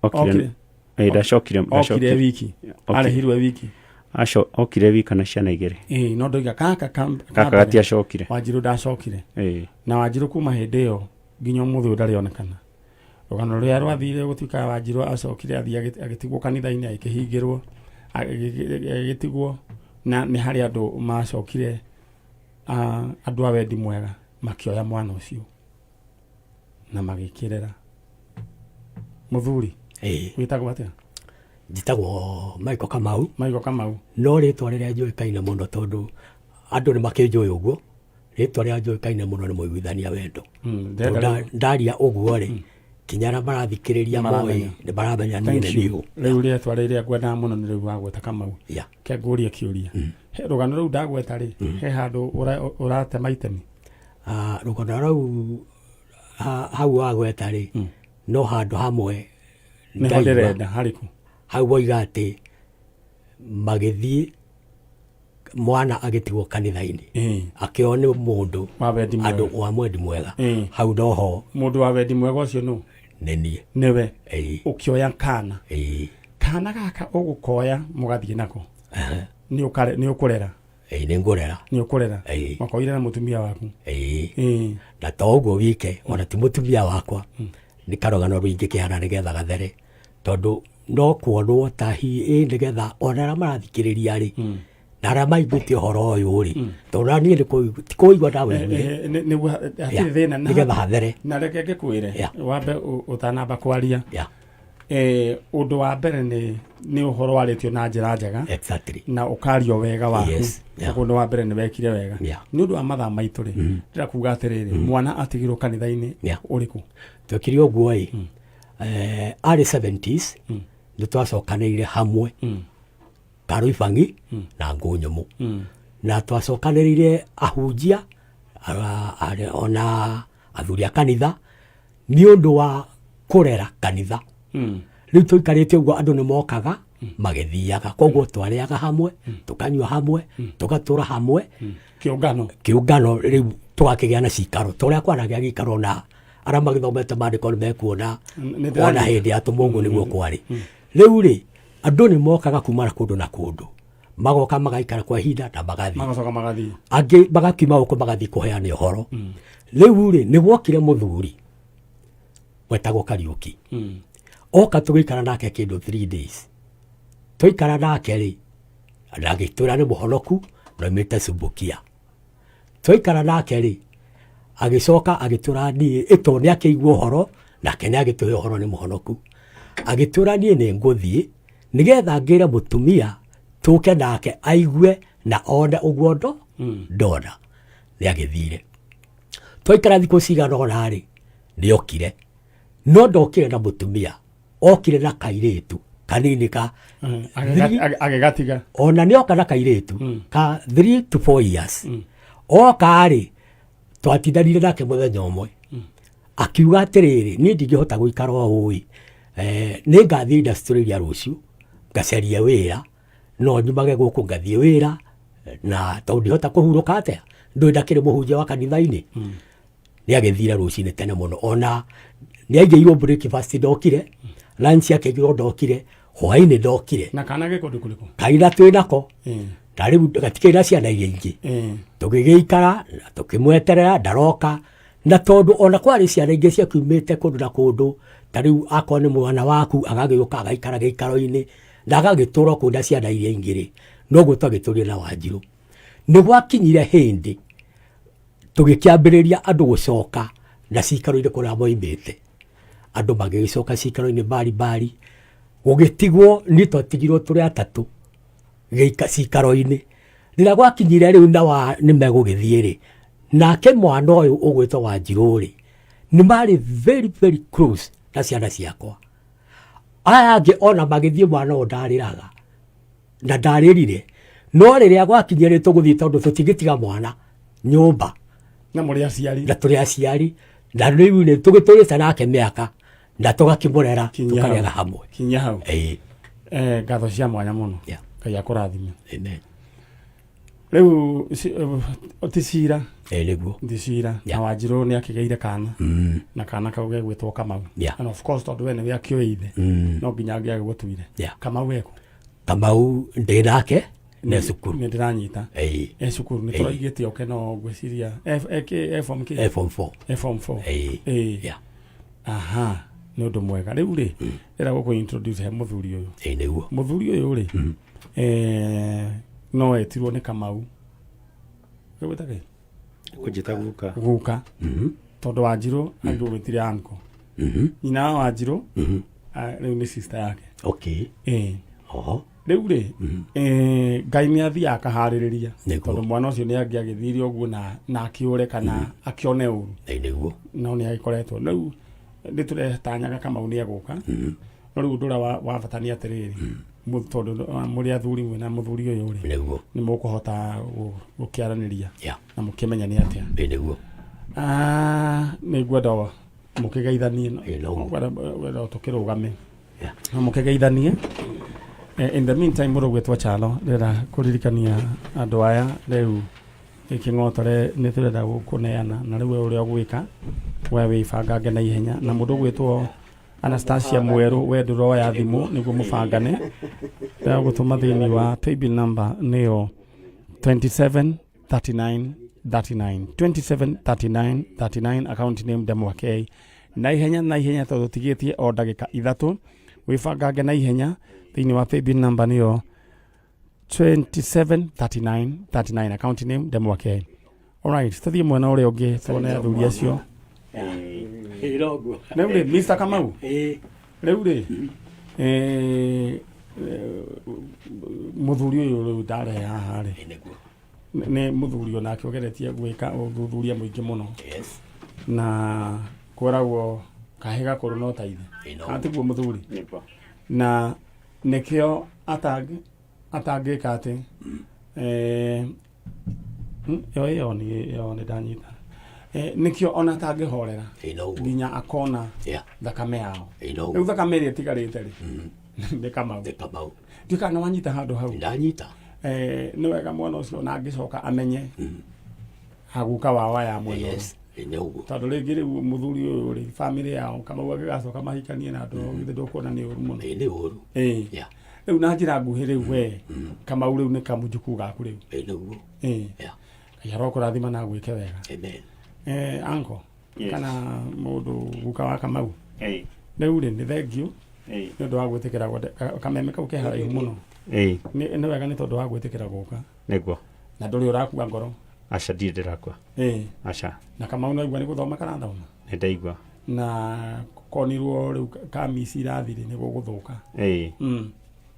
Okire. Ĩĩ ndacokire. Okire wiki. Arehirwe wiki. Aco okire wika na ciana igĩrĩ. Ĩĩ no ndoiga kaka ka Gaka gatiacokire. Wanjirũ ndacokire. Ĩĩ. Na Wanjirũ kuma hĩndĩ ĩyo nginya ũmũthĩ ũyũ ndarĩ onekana. Rũgano rũrĩa rwathire gũtuĩka Wanjirũ acokire athiĩ agĩtigwo kanitha-inĩ agĩkĩhingĩrwo agĩtigwo na nĩ harĩ andũ macokire andũ a wendi mwega makĩoya mwana ũcio na magĩkĩrera. Mũthuri wĩtagwo atĩa? Njĩtagwo Michael Kamau. Michael Kamau. No rĩtwa rĩrĩa njũĩkaine mũno tondũ andũ nĩ makĩnjũĩ ũguo, rĩtwa rĩrĩa njũĩkaine mũno nĩ mũiguithania wendo. Ndĩrenda Tondũ rĩu- ndaria ũguo rĩ, kinya arĩa marathikĩrĩria moĩ Maramenya. nĩ maramenya niĩ Thank nĩ you. niũ. Rĩu rĩtwa rĩrĩa ngwendaga mũno nĩ rĩu wagweta Kamau. Yeah. Ke ngũrie kĩũria. He rũgano rũu ndagweta rĩ, he handũ ũratema itemi? Ah, rũgano rũu hau wagweta rĩ, no handũ hamwe Nĩho ndaigua. ndĩrenda, harĩkũ? Hau woiga atĩ magĩthiĩ mwana agĩtigwo kanitha-inĩ akĩo nĩ mũndũ wa wendi mwega. Andũ wa mwendi mwega. Hau noho Mũndũ wa wendi mwega ũcio nũ? Nĩ niĩ. Nĩwe. Ĩĩ. Ũkĩoya kana. Ĩĩ. Kana gaka ũgũkoya mũgathiĩ nako. Nĩ nĩ ũkũrera. Ĩĩ nĩ ngũrera. Nĩ ũkũrera. Ĩĩ. Makoire na mũtumia waku. Ĩĩ. Na to ũguo wike ona ti mũtumia wakwa nĩ karũgano rũingĩ kĩhana nĩgetha gathere tondũ no kuonwo ta hi ĩ nĩgetha ona arĩa marathikĩrĩria rĩ na arĩa maiguĩte ũhoro ũyũ rĩ tondũ na niĩ ti kũigua ndawĩiguire. Nĩguo hatirĩ Yeah. thĩna na Nĩgetha hathere. Na reke ngĩkwĩre Yeah. wambe ũtanamba kwaria. Yeah. Ũndũ wa mbere nĩ ũhoro warĩtio na njĩra njega. Exactly. Na ũkario wega waku. Yes. Yeah. Ũguo ũndũ wa mbere nĩ wekire wega. Yeah. Nĩ ũndũ wa mathaa maitũ rĩ, ndĩrenda kuga atĩrĩrĩ, mwana atigirwo kanitha-inĩ Yeah. ũrĩkũ? Twekire ũguo ĩ, early 70s nĩ twacokanĩrĩire hamwe Karũibangi na Ngũnyũmũ. Na twacokanĩrĩire ahunjia ona athuri a kanitha nĩ ũndũ wa kũrera kanitha. Rĩu tũikarĩte ũguo andũ nĩ mokaga magĩthiaga, koguo twarĩaga hamwe, tũkanyua hamwe, tũgatũra hamwe. Kĩũngano. Kĩũngano rĩu tũgakĩgĩa na cikaro tũrĩa kwanagĩa gĩikaro na arĩa magĩthomete maandĩko nĩ mekuona Nĩ ndĩrathiĩ. ona hĩndĩ ya tũmũngũ nĩguo kwarĩ. Rĩu rĩ andũ nĩ mokaga kuma na kũndũ na kũndũ, magoka magaikara kwa ihinda na magathiĩ. Magacoka magathiĩ. Angĩ magakiuma gũkũ magathiĩ kũheana ũhoro. Rĩu rĩ nĩ gwokire mũthuri wetagwo Kariũki. Oka tũgĩikara nake kĩndũ 3 days. Twaikara nake rĩ, na agĩtwĩra nĩ mũhonoku na oimĩte Subukia. Twaikara nake rĩ, agĩcoka agĩtwĩra niĩ, ĩto nĩ akĩigua ũhoro, nake nĩ agĩtũhe ũhoro nĩ mũhonoku. Agĩtwĩra niĩ nĩ ngũthiĩ, nĩgetha ngĩre mũtumia tũke nake aigue na one ũguo ndona. Nĩ agĩthire. Twaikara thikũ cigana ũna rĩ, nĩ okire. No ndokire na mũtumia, okire na kairĩtu kanini ka Agĩgatiga. Ona nĩ oka na kairĩtu ka 3 to 4 years. Oka rĩ, twatindanire nake mũthenya ũmwe. Akiuga atĩrĩrĩ, niĩ ndingĩhota gũikara o ũũ ĩ. Nĩ ngathiĩ industry area rũciũ, ngacarie wĩra, no nyumage gũkũ ngathiĩ wĩra, na tondũ ndihota kũhurũka atĩa, ndũĩ ndakĩrĩ mũhunjia wa kanitha-inĩ. Nĩ agĩthire rũcinĩ tene mũno, ona nĩ aigĩirwo breakfast ndokire, lunch akĩigĩrwo ndokire, hwaĩ-inĩ ndokire. Na kana gĩ kũndũ kũrĩkũ? Kaina twĩ nako. Na rĩu gatikĩrĩ na ciana iria ingĩ. Tũgĩgĩikara, na tũkĩmweterera, ndaroka. Na tondũ ona kwarĩ ciana ingĩ ciakiumĩte kũndũ na kũndũ, ta rĩu akorwo nĩ mwana waku agagĩũka agaikara gĩikaro-inĩ, na agagĩtũra kũu na ciana iria ingĩ rĩ, noguo twagĩtũrire na Wanjirũ. Nĩ gwakinyire hĩndĩ, Tũgĩkĩambĩrĩria andũ gũcoka na cikaro-inĩ kũrĩa moimĩte. Andũ magĩgĩcoka cikaro-inĩ mbari mbari, gũgĩtigwo niĩ twatigirwo tũrĩ atatũ gĩika cikaro-inĩ. Rĩrĩa gwakinyire rĩu na wa nĩ megũgĩthiĩ rĩ, nake mwana ũyũ ũgwĩtwo Wanjirũ rĩ, nĩ marĩ very very close na ciana ciakwa. Aya angĩ ona magĩthiĩ mwana ũyũ ndarĩraga na ndarĩrire, no rĩrĩa gwakinyire nĩ tũgũthiĩ tondũ tũtingĩtiga mwana nyũmba na mũrĩ aciari, na tũrĩ aciari, na rĩu nĩ tũgĩtũrĩte nake mĩaka na tũgakĩmũrera tũkarĩaga hamwe. Kinya hau. Ĩĩ. Ngatho cia mwanya mũno. Ngai akũrathime. Amen. Rĩu ti cira. Ĩĩ nĩguo. Ti cira. Na Wanjirũ nĩ akĩgĩire kana. Na kana kau gegwĩtwo Kamau. And of course tondũ we nĩwe akĩũĩ ithe. No nginya angĩagĩgũtuire. Kamau eko. Kamau ndĩ nake nĩ cukuru. Nĩ ndĩranyita. Ĩĩ. E cukuru nĩ tũraigĩte oke no ngwĩciria e form kĩ? E form 4. E form 4. Ĩĩ. Ĩĩ. Yeah. Aha, nĩ ũndũ mwega. Rĩu rĩ, ndĩrenda gũkũ introduce he mũthuri ũyũ. Ĩĩ nĩguo. Mũthuri ũyũ rĩ, no etirwo nĩ Kamau. Gwĩta kĩ? Kũnjĩta guka. Guka. Tondũ Wanjirũ angĩgwĩtire uncle. Nyina wa Wanjirũ rĩu nĩ sister yake. Okay. Ĩĩ. Oho. Rĩu rĩ, Ngai nĩ athiaga akaharĩrĩria. Nĩguo. Tondũ mwana ũcio nĩ angĩagĩthire ũguo na akĩũre kana akĩone ũru. Ĩĩ nĩguo. No nĩ agĩkoretwo. Rĩu nĩ tũretanyaga Kamau nĩ egũka. No rĩu ũndũ ũrĩa wa bata nĩ atĩrĩrĩ, tondũ mũrĩ athuri mwĩna mũthuri ũyũ rĩ, Nĩguo. nĩ mũkũhota gũkĩaranĩria Yeah. na mũkĩmenya nĩ atĩa. Ĩĩ nĩguo. Nĩ ngwenda mũkĩgeithanie. Ĩĩ no. Ngwenda tũkĩrũgame. Yeah. Na mũkĩgeithanie. In the meantime mũndũ ũgwĩtwo Chalo ndĩrenda kũririkania andũ aya rĩu gĩkĩng'otore nĩ tũrenda gũkũneana na rĩu we ũrĩa ũgwĩka we wĩbangange na ihenya na mũndũ ũgwĩtwo Anastasia Mwerũ we ndũroya thimũ nĩguo mũbangane. Ndĩrenda gũtũma thĩinĩ wa paybill number nĩyo 27 39 39 27 39 39 account name Ndemwa K. Na ihenya na ihenya tondũ tũtigĩtie o ndagĩka ithatũ wĩbangange na ihenya thĩinĩ wa paybill number nĩyo 27 39 39 account name Ndemwa K. Alright, tũthiĩ mwena ũrĩa ũngĩ tuone athuri acio. Ĩĩ noguo. Rĩu rĩ, Mr. Kamau. Ĩĩ. Rĩu rĩ, mũthuri ũyũ rĩu ndarehe haha rĩ. Nĩguo. Nĩ mũthuri onake ũgeretie gwĩka ũthuthuria mũingĩ mũno. Yes. Na kwĩragwo kahĩ gakũrũ no ta ithe. Ĩĩ noguo. Kana tiguo mũthuri? Nĩguo. Na nĩkĩo atangĩka atĩ, ĩyo ĩyo nĩ ĩyo nĩ ndanyita. Nĩkĩo ona atangĩhorera Ĩĩ noguo. nginya akona Yeah. thakame yao. Ĩĩ noguo. Rĩu thakame ĩrĩa ĩtigarĩte rĩ, nĩ Kamau. Nĩ Kamau. Ndiũĩ kana nĩwanyita handũ hau. Ndanyita. Nĩ wega mwana ũcio ona angĩcoka amenye haguka wao aya mwena ũyũ. Yes, ĩĩ nĩ ũguo. Tondũ rĩngĩ rĩu mũthuri ũyũ rĩ, bamĩrĩ yao Kamau angĩgacoka mahikanie na andũ githĩ ndũkuona nĩ ũru mũno. Ĩĩ nĩ ũru. Ĩĩ. Yeah. Rĩu na njĩra nguhĩ rĩu we Kamau rĩu nĩ kamũjukuu gaku rĩu. Ĩĩ nĩguo. Ĩĩ. Yeah. Ngai arokũrathima na agwĩke wega. Amen. Uncle, Yes. kana mũndũ guka wa Kamau. Ĩĩ. Rĩu rĩ, nĩ thengiũ Ĩĩ. nĩ ũndũ wa gwĩtĩkĩra kameme kau ke haraihu mũno. Ĩĩ. Nĩ wega nĩ tondũ wa gwĩtĩkĩra gũka. Nĩguo. Na ndũrĩ ũrakua ngoro. Aca, ndirĩ ndĩrakua. Ĩĩ. Aca. Na Kamau no aigua nĩ gũthoma karathoma. Nĩ ndaigua. Na konirwo rĩu kamici irathirĩ nĩ gũgũthũka. Ĩĩ.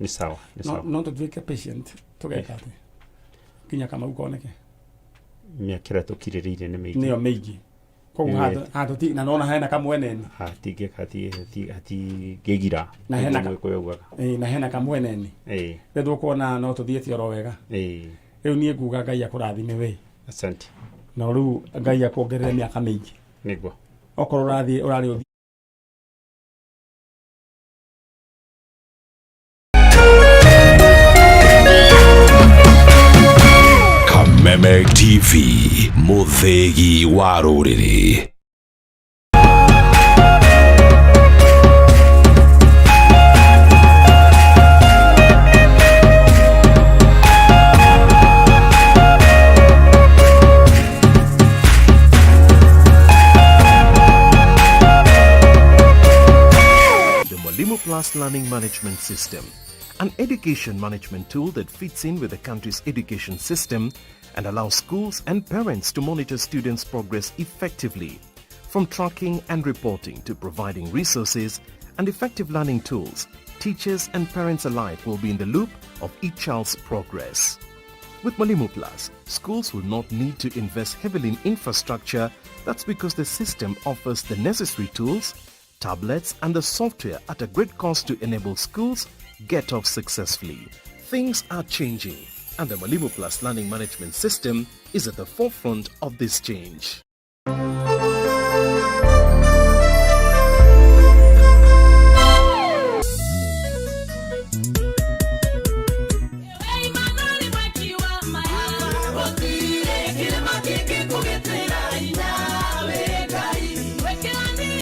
Nĩ sawa, nĩ sawa. No tũtuĩke patient tũgeka atĩ nginya Kamau koneke. Mĩaka ĩrĩa tũkirĩrĩirie nĩ mĩingĩ. Nĩyo mĩingĩ. Koguo Nĩ handũ ti, na nona hena kamweneni. Hatingĩgira. Na hena Nĩguo Mũgĩkũyũ augaga. Ĩĩ, na hena kamweneni. Ĩĩ. Rĩu tũkuona no tũthiĩte oro wega. Ĩĩ. Rĩu niĩ nguga Ngai akũrathime we. Asante. Na rĩu Ngai akuongerere mĩaka mĩingĩ. Nĩguo. Okorwo ũrathiĩ ũrarĩ ũthiĩ. Kameme TV, mũthĩgi wa rũrĩrĩ. The Mwalimu Plus Learning Management System, An education management tool that fits in with the country's education system and allows schools and parents to monitor students' progress effectively. From tracking and reporting to providing resources and effective learning tools, teachers and parents alike will be in the loop of each child's progress. With Mwalimu Plus, schools will not need to invest heavily in infrastructure. That's because the system offers the necessary tools, tablets and the software at a great cost to enable schools get off successfully. Things are changing and the Mwalimu Plus Learning Management System is at the forefront of this change.